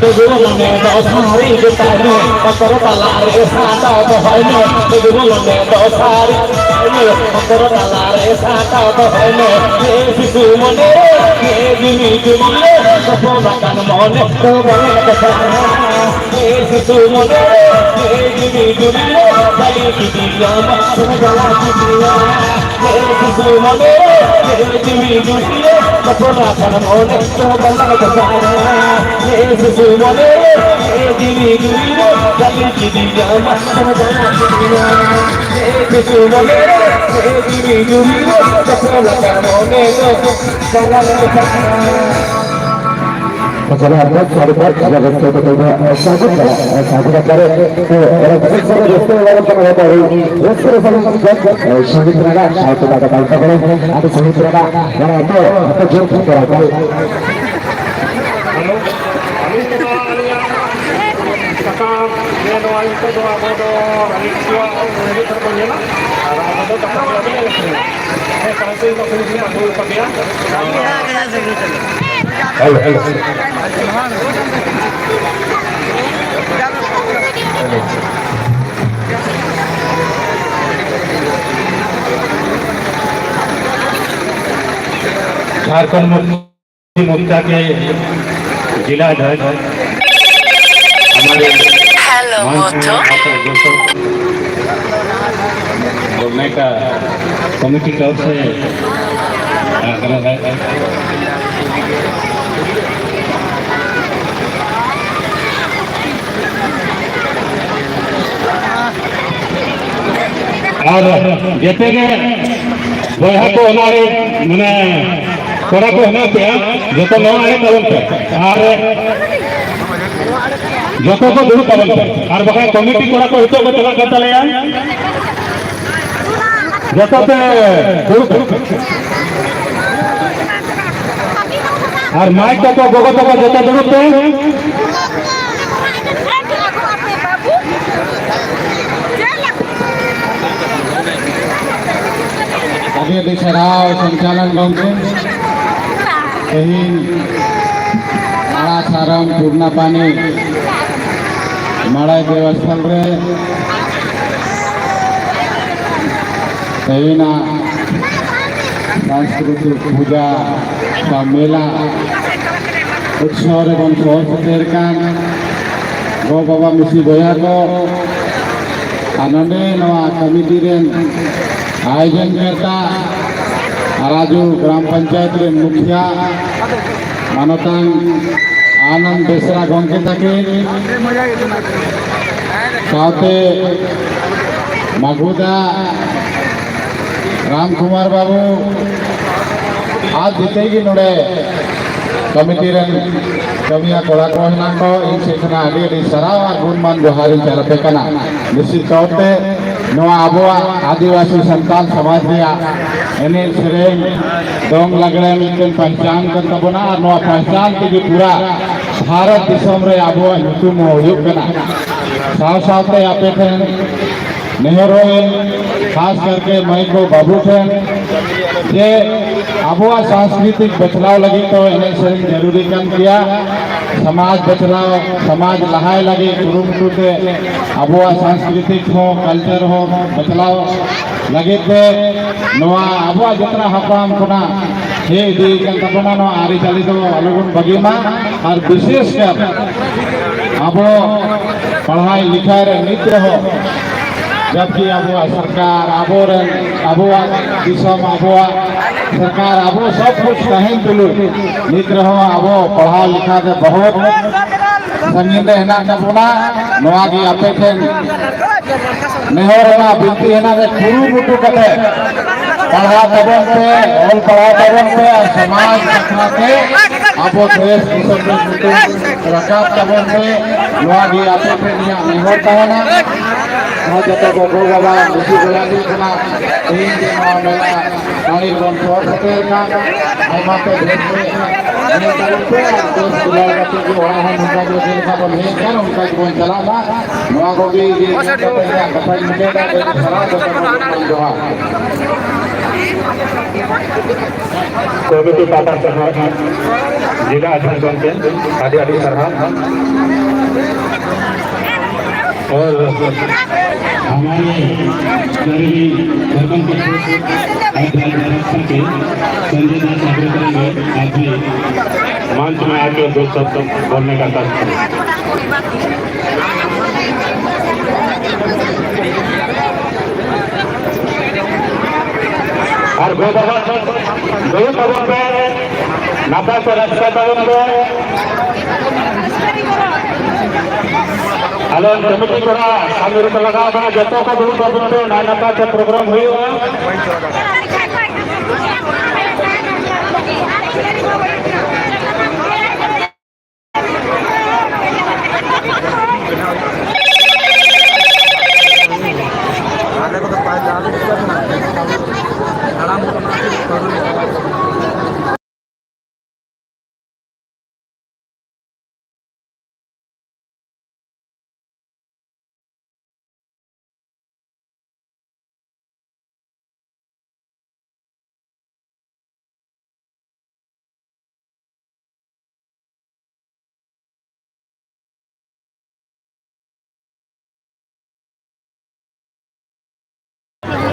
ᱛᱚᱵᱩ ᱢᱚᱱᱮ ᱫᱚ ᱥᱟᱹᱨᱤ ᱜᱮ ᱛᱟᱦᱮᱱ, ᱵᱚᱛᱚᱨ ᱛᱟᱞᱟ ᱨᱮ ᱥᱟᱱᱛᱟᱲ ᱫᱚᱦᱚᱭ ᱢᱮ᱾ ᱛᱚᱵᱩ ᱢᱚᱱᱮ ᱫᱚ ᱥᱟᱹᱨᱤ ᱚᱱᱛᱚᱨ ᱛᱟᱞᱟᱨᱮ ᱥᱟᱦᱴᱟᱣ ᱫᱚᱦᱚᱭ ᱢᱮ᱾ ᱦᱮ ᱥᱤᱥᱩ ᱢᱚᱱᱮ ᱨᱮ, ᱦᱮ ᱡᱤᱣᱤ ᱡᱩᱨᱤ ᱨᱮ, ᱦᱚᱯᱚᱱ ᱟᱠᱟᱱ ᱢᱚᱱᱮ ᱫᱚ ᱵᱟᱝ ᱮ ᱫᱚᱥᱟᱨᱟ᱾ ᱦᱮ ᱥᱤᱥᱩ ᱢᱚᱱᱮ ᱨᱮ, ᱦᱮ ᱡᱤᱣᱤ ᱡᱩᱨᱤ ᱨᱮ, ᱵᱟᱹᱞᱤ ᱜᱤᱰᱤ ᱟᱢᱟ, ᱥᱚᱡᱟᱞᱟ ᱜᱤᱰᱤᱭᱟ᱾ ᱦᱮ ᱥᱤᱥᱩ ᱢᱚᱱᱮ ᱨᱮ, ᱦᱮ ᱡᱤᱣᱤ ᱡᱩᱨᱤ ᱨᱮ, ᱦᱚᱯᱚᱱ ᱟᱠᱟᱱ ᱢᱚᱱᱮ ᱫᱚ ᱵᱟᱝ ᱮ ᱫᱚᱥᱟᱨᱟ᱾ ᱦᱮ ᱥᱤᱥᱩ ᱢᱚᱱᱮ ᱨᱮ, ᱦᱮ ᱡᱤᱣᱤ ᱡᱩᱨᱤ ᱨᱮ, ᱵᱟᱹᱞᱤ ᱜᱤᱰᱤ ᱟᱢᱟ, ᱥᱚᱡᱟᱞᱟ ᱜᱤᱰᱤᱭᱟ᱾ ᱡᱟᱦᱟᱸ ᱠᱷᱚᱱ ᱢᱚᱡᱽ ᱥᱟᱹᱨᱤ ᱯᱟᱹᱨᱤ ᱡᱟᱦᱟᱸ ᱨᱟᱹᱥᱠᱟᱹ ᱠᱟᱛᱮ ᱵᱚᱱ ᱥᱟᱹᱜᱩᱱ ᱠᱟᱱᱟ, ᱥᱟᱹᱜᱩᱱ ᱟᱠᱟᱱᱟ᱾ ᱛᱚ, ᱚᱱᱟ ᱵᱤᱥᱮᱥ ᱠᱚᱨᱮ ᱨᱟᱹᱥᱠᱟᱹ ᱮᱢᱟᱵᱚᱱ ᱠᱟᱱᱟ, ᱚᱱᱟ ᱫᱚ ᱟᱹᱰᱤ ᱨᱟᱹᱥᱠᱟᱹ ᱨᱮ ᱥᱟᱹᱜᱩᱱ ᱥᱚᱝᱜᱤᱛ ᱨᱮᱱᱟᱜ ᱥᱟᱶᱛᱮ ᱫᱟᱠᱟ ᱠᱟᱱ ᱛᱟᱵᱚᱱᱟ᱾ ᱟᱫᱚ ᱥᱚᱝᱜᱤᱛ ᱨᱮᱱᱟᱜ ᱚᱱᱟ ᱫᱚ ᱟᱯᱮ ᱡᱚᱢ ᱴᱷᱤᱠ ᱠᱚᱨᱟᱣ ᱠᱟᱜ᱾ ᱦᱮᱞᱳ, ᱟᱹᱞᱤᱧ ᱫᱚ ᱟᱹᱞᱤᱧᱟᱜ ᱥᱟᱛᱟᱢ ᱡᱮ ᱱᱚᱣᱟ ᱱᱤᱛᱚᱜ ᱫᱚ ᱟᱵᱚ ᱫᱚ ᱨᱟᱱᱤ ᱠᱚᱣᱟᱜ ᱦᱤᱡᱩᱜ ᱠᱟᱱᱟ ᱠᱚ ᱧᱮᱞᱟ, ᱟᱨ ᱟᱵᱚ ᱫᱚ ᱫᱟᱠᱟ ᱠᱚ ᱵᱟᱵᱚᱱ ᱮᱢ ᱠᱟᱱᱟ᱾ ᱦᱮᱸ, ᱛᱟᱦᱞᱮ ᱤᱧ ᱫᱚ ᱠᱩᱞᱤ ᱠᱟᱱᱟ, ᱫᱩᱲᱩᱵ ᱠᱟᱛᱮᱭᱟ᱾ Hello, hello. ᱡᱷᱟᱲᱠᱷᱚᱸᱰ मुक्ति मोर्चा के जिला अध्यक्ष हमारे हेलो, मंच में मोटो। आप सदस्यों को मैं का कमेटी की ओर से आग्रह है। ᱟᱨ ᱡᱮᱛᱮ ᱜᱮ ᱵᱚᱭᱦᱟ ᱠᱚ ᱚᱱᱟ ᱨᱮ, ᱢᱟᱱᱮ, ᱠᱚᱲᱟ ᱠᱚ ᱦᱮᱱᱟᱜ ᱯᱮᱭᱟ, ᱡᱚᱛᱚ ᱱᱚᱣᱟ ᱟᱲᱮ ᱛᱟᱵᱚᱱ ᱯᱮ᱾ ᱟᱨ ᱡᱚᱛᱚ ᱠᱚ ᱫᱩᱲᱩᱵ ᱛᱟᱵᱚᱱ ᱯᱮ᱾ ᱟᱨ ᱵᱟᱠᱷᱟᱱ ᱠᱚᱢᱤᱴᱤ ᱠᱚᱲᱟ ᱠᱚ ᱱᱤᱛᱚᱜ ᱠᱚ ᱪᱟᱞᱟᱜ ᱠᱟᱱ ᱛᱟᱞᱮᱭᱟ᱾ ᱡᱚᱛᱚ ᱯᱮ ᱫᱩᱲᱩᱵ ᱯᱮ᱾ ᱟᱨ ᱢᱟᱹᱭ ᱛᱟᱠᱚ, ᱜᱚᱜᱚ ᱛᱟᱠᱚ, ᱡᱚᱛᱚ ᱫᱩᱲᱩᱵ ᱯᱮ᱾ ᱟᱹᱰᱤ ᱟᱹᱰᱤ ᱥᱟᱨᱦᱟᱣ ᱥᱚᱧᱪᱟᱞᱚᱱ ᱜᱚᱢᱠᱮ᱾ ᱛᱮᱦᱮᱧ ᱟᱲᱟ ᱥᱟᱨᱚᱢ ᱯᱩᱨᱱᱟ ᱯᱟᱱᱤ ᱢᱟᱲᱟᱭ ᱫᱮᱣᱟᱥᱛᱷᱟᱱ ᱨᱮ ᱛᱮᱦᱮᱧᱟᱜ ᱥᱟᱝᱥᱠᱨᱤᱛᱤᱠ ᱯᱩᱡᱟ ᱥᱮ ᱢᱮᱞᱟ ᱩᱛᱥᱚᱵ ᱨᱮᱵᱚᱱ ᱥᱚᱦᱚᱨ ᱥᱮᱴᱮᱨ ᱠᱟᱱ ᱜᱚ ᱵᱟᱵᱟ ᱢᱤᱥᱤ ᱵᱚᱭᱦᱟ ᱠᱚ ᱟᱨ ᱱᱚᱰᱮ ᱱᱚᱣᱟ ᱠᱚᱢᱤᱴᱤ ᱨᱮᱱ ᱟᱭᱳᱡᱚᱱ ᱠᱟᱨᱛᱟ ᱟᱨ ᱟᱡᱚ ᱜᱨᱟᱢ ᱯᱚᱧᱪᱟᱭᱮᱛ ᱨᱮᱱ ᱢᱩᱠᱷᱤᱭᱟ ᱢᱟᱱᱚᱛᱟᱱ ᱟᱱᱚᱱᱫ ᱵᱮᱥᱨᱟ ᱜᱚᱢᱠᱮ ᱛᱟᱹᱠᱤᱱ ᱥᱟᱶᱛᱮ ᱢᱟᱹᱜᱩᱫᱟ ᱨᱟᱢ ᱠᱩᱢᱟᱨ ᱵᱟᱹᱵᱩ ᱟᱨ ᱡᱮᱛᱮ ᱜᱮ ᱱᱚᱰᱮ ᱠᱚᱢᱤᱴᱤ ᱨᱮᱱ ᱠᱟᱹᱢᱤᱭᱟ ᱠᱚᱲᱟ ᱠᱚ ᱦᱮᱱᱟᱜ ᱠᱚ, ᱤᱧ ᱥᱮᱫ ᱠᱷᱚᱱᱟᱜ ᱟᱹᱰᱤ ᱟᱹᱰᱤ ᱥᱟᱨᱦᱟᱣ ᱟᱨ ᱜᱩᱱᱢᱟᱱ ᱡᱚᱦᱟᱨ ᱤᱧ ᱪᱟᱞ ᱟᱯᱮ ᱠᱟᱱᱟ᱾ ᱵᱤᱥᱮᱥ ᱛᱚᱨ ᱛᱮ ᱱᱚᱣᱟ ᱟᱵᱚᱣᱟᱜ ᱟᱹᱫᱤᱵᱟᱹᱥᱤ ᱥᱟᱱᱛᱟᱲ ᱥᱚᱢᱟᱡᱽ ᱨᱮᱭᱟᱜ ᱮᱱᱮᱡ ᱥᱮᱨᱮᱧ, ᱫᱚᱝ ᱞᱟᱜᱽᱲᱮ ᱢᱤᱫᱴᱮᱱ ᱯᱟᱦᱪᱟᱱ ᱠᱟᱱ ᱛᱟᱵᱚᱱᱟ ᱟᱨ ᱱᱚᱣᱟ ᱯᱟᱦᱪᱟᱱ ᱛᱮᱜᱮ ᱯᱩᱨᱟ ᱵᱷᱟᱨᱚᱛ ᱫᱤᱥᱚᱢ ᱨᱮ ᱟᱵᱚᱣᱟᱜ ᱧᱩᱛᱩᱢ ᱦᱚᱸ ᱦᱩᱭᱩᱜ ᱠᱟᱱᱟ᱾ ᱥᱟᱶ ᱥᱟᱶᱛᱮ ᱟᱯᱮ ᱴᱷᱮᱱ ᱱᱮᱦᱚᱨᱚᱜ ᱟᱹᱧ, ᱠᱷᱟᱥ ᱠᱟᱨᱠᱮ ᱢᱟᱹᱭ ᱠᱚ ᱵᱟᱹᱵᱩ ᱴᱷᱮᱱ, ᱡᱮ ᱟᱵᱚᱣᱟᱜ ᱥᱟᱝᱥᱠᱨᱤᱛᱤᱠ ᱵᱟᱪᱷᱞᱟᱣ ᱞᱟᱹᱜᱤᱫ ᱫᱚ ᱮᱱᱮᱡ ᱥᱮᱨᱮᱧ ᱡᱟᱹᱨᱩᱨᱤ ᱠᱟᱱ ᱜᱮᱭᱟ᱾ ᱥᱚᱢᱟᱡᱽ ᱵᱟᱪᱷᱞᱟᱣ, ᱥᱚᱢᱟᱡᱽ ᱞᱟᱦᱟᱭ ᱞᱟᱹᱜᱤᱫ ᱠᱩᱨᱩᱢᱩᱴᱩ ᱛᱮ ᱟᱵᱚᱣᱟᱜ ᱥᱟᱝᱥᱠᱨᱤᱛᱤᱠ ᱦᱚᱸ, ᱠᱟᱞᱪᱟᱨ ᱦᱚᱸ ᱵᱟᱪᱷᱞᱟᱣ ᱞᱟᱹᱜᱤᱫ ᱛᱮ ᱱᱚᱣᱟ ᱟᱵᱚᱣᱟᱜ ᱡᱚᱛᱚᱱᱟ ᱦᱟᱯᱲᱟᱢ ᱠᱷᱚᱱᱟᱜ ᱦᱮᱡ ᱤᱫᱤ ᱠᱟᱱ ᱛᱟᱵᱚᱱᱟ᱾ ᱱᱚᱣᱟ ᱟᱹᱨᱤᱪᱟᱹᱞᱤ ᱫᱚ ᱟᱞᱚᱵᱚᱱ ᱵᱟᱹᱜᱤ ᱢᱟ᱾ ᱟᱨ ᱵᱤᱥᱮᱥ ᱠᱟᱨ ᱟᱵᱚ ᱯᱟᱲᱦᱟᱭ ᱞᱤᱠᱷᱟᱭ ᱨᱮ ᱱᱤᱛ ᱨᱮᱦᱚᱸ ᱡᱟᱵᱠᱤ ᱟᱵᱚᱣᱟᱜ ᱥᱚᱨᱠᱟᱨ, ᱟᱵᱚᱨᱮᱱ, ᱟᱵᱚᱣᱟᱜ ᱫᱤᱥᱚᱢ, ᱟᱵᱚᱣᱟᱜ ᱥᱚᱨᱠᱟᱨ, ᱟᱵᱚ ᱥᱚᱵ ᱠᱩᱪ ᱛᱟᱦᱮᱱ ᱛᱩᱞᱩᱡ ᱱᱤᱛ ᱨᱮᱦᱚᱸ ᱟᱵᱚ ᱯᱟᱲᱦᱟᱣ ᱞᱮᱠᱷᱟ ᱛᱮ ᱵᱚᱦᱩᱛ ᱥᱟᱺᱜᱤᱧ ᱨᱮ ᱦᱮᱱᱟᱜ ᱟᱠᱟᱫ ᱵᱚᱱᱟ᱾ ᱱᱚᱣᱟ ᱜᱮ ᱟᱯᱮ ᱴᱷᱮᱱ ᱱᱮᱦᱚᱨ ᱨᱮᱱᱟᱜ ᱵᱤᱱᱛᱤ ᱦᱮᱱᱟᱜ ᱨᱮ ᱠᱩᱨᱩᱢᱩᱴᱩ ᱠᱟᱛᱮ ᱯᱟᱲᱦᱟᱣ ᱛᱟᱵᱚᱱ ᱯᱮ, ᱚᱞ ᱯᱟᱲᱦᱟᱣ ᱛᱟᱵᱚᱱ ᱯᱮ ᱟᱨ ᱥᱚᱢᱟᱡᱽ ᱵᱟᱠᱷᱨᱟ ᱛᱮ ᱟᱵᱚ ᱫᱮᱥ ᱫᱤᱥᱚᱢ ᱨᱮ ᱧᱩᱛᱩᱢ ᱨᱟᱠᱟᱵ ᱛᱟᱵᱚᱱ ᱯᱮ᱾ ᱱᱚᱣᱟ ᱜᱮ ᱟᱯᱮ ᱴᱷᱮᱱ ᱤᱧᱟᱹᱜ ᱱᱮᱦᱚᱨ ᱛᱟᱦᱮᱱᱟ᱾ ᱱᱚᱣᱟ ᱡᱚᱛᱚ ᱜᱚᱜᱚ ᱵᱟᱵᱟ ᱢᱤᱥᱤ ᱵᱚᱭᱦᱟ ᱠᱚ ᱠᱟᱱᱟ, ᱛᱮᱦᱮᱧ ᱜᱮ ᱱᱚᱣᱟ ᱢᱮᱞᱟ ᱴᱟᱺᱰᱤ ᱨᱮᱵᱚᱱ ᱥᱚᱦᱚᱨ ᱥᱮᱴᱮᱨ ᱠᱟᱱ, ᱟᱭᱢᱟ ᱯᱮ ᱵᱮᱥ ᱜᱮ ᱮᱱᱮᱡ ᱛᱟᱵᱚᱱ ᱯᱮ ᱟᱨ ᱵᱮᱥ ᱫᱩᱞᱟᱹᱲ ᱠᱟᱛᱮ ᱜᱮ ᱚᱲᱟᱜ ᱦᱚᱸ ᱱᱚᱝᱠᱟ ᱜᱮ ᱪᱮᱫ ᱞᱮᱠᱟ ᱵᱚᱱ ᱦᱮᱡ ᱠᱟᱱ ᱚᱱᱠᱟ ᱜᱮᱵᱚᱱ ᱪᱟᱞᱟᱜ ᱢᱟ᱾ ᱱᱚᱣᱟ ᱠᱚᱜᱮ ᱤᱧᱟᱹᱜ ᱠᱟᱛᱷᱟᱧ ᱢᱩᱪᱟᱹᱫᱟ᱾ ᱟᱹᱰᱤ ᱥᱟᱨᱦᱟᱣ, ᱡᱚᱛᱚ ᱠᱚ ᱡᱚᱦᱟᱨ᱾ ᱠᱚᱢᱤᱴᱤ ᱯᱟᱦᱴᱟ ᱥᱮᱫ ᱦᱚᱸ ᱡᱮᱞᱟ ᱟᱡᱷᱩᱲ ᱜᱚᱢᱠᱮ ᱟᱹᱰᱤ ᱟᱹᱰᱤ ᱥᱟᱨᱦᱟᱣ᱾ और हमारे गरीबी धर्म के अध्यक्ष के संजय दास आग्रह करेंगे, आप भी मंच में आके दो शब्द बोलने का कष्ट करें। ᱟᱨ ᱜᱚ ᱵᱟᱵᱟ ᱫᱩᱲᱩᱵ ᱛᱟᱵᱚᱱ ᱯᱮ, ᱱᱟᱯᱟᱭ ᱛᱮ ᱨᱟᱹᱥᱠᱟᱹ ᱛᱟᱵᱚᱱ ᱯᱮ᱾ ᱟᱞᱮ ᱠᱚᱢᱤᱴᱤ ᱠᱚᱲᱟ ᱠᱟᱹᱢᱤ ᱨᱮᱠᱚ ᱞᱟᱜᱟᱣ ᱠᱟᱱᱟ, ᱡᱚᱛᱚ ᱠᱚ ᱫᱩᱲᱩᱵ ᱛᱟᱵᱚᱱ ᱯᱮ, ᱱᱟᱭ ᱱᱟᱯᱟᱭ ᱛᱮ ᱯᱨᱳᱜᱨᱟᱢ ᱦᱩᱭᱩᱜᱼᱟ᱾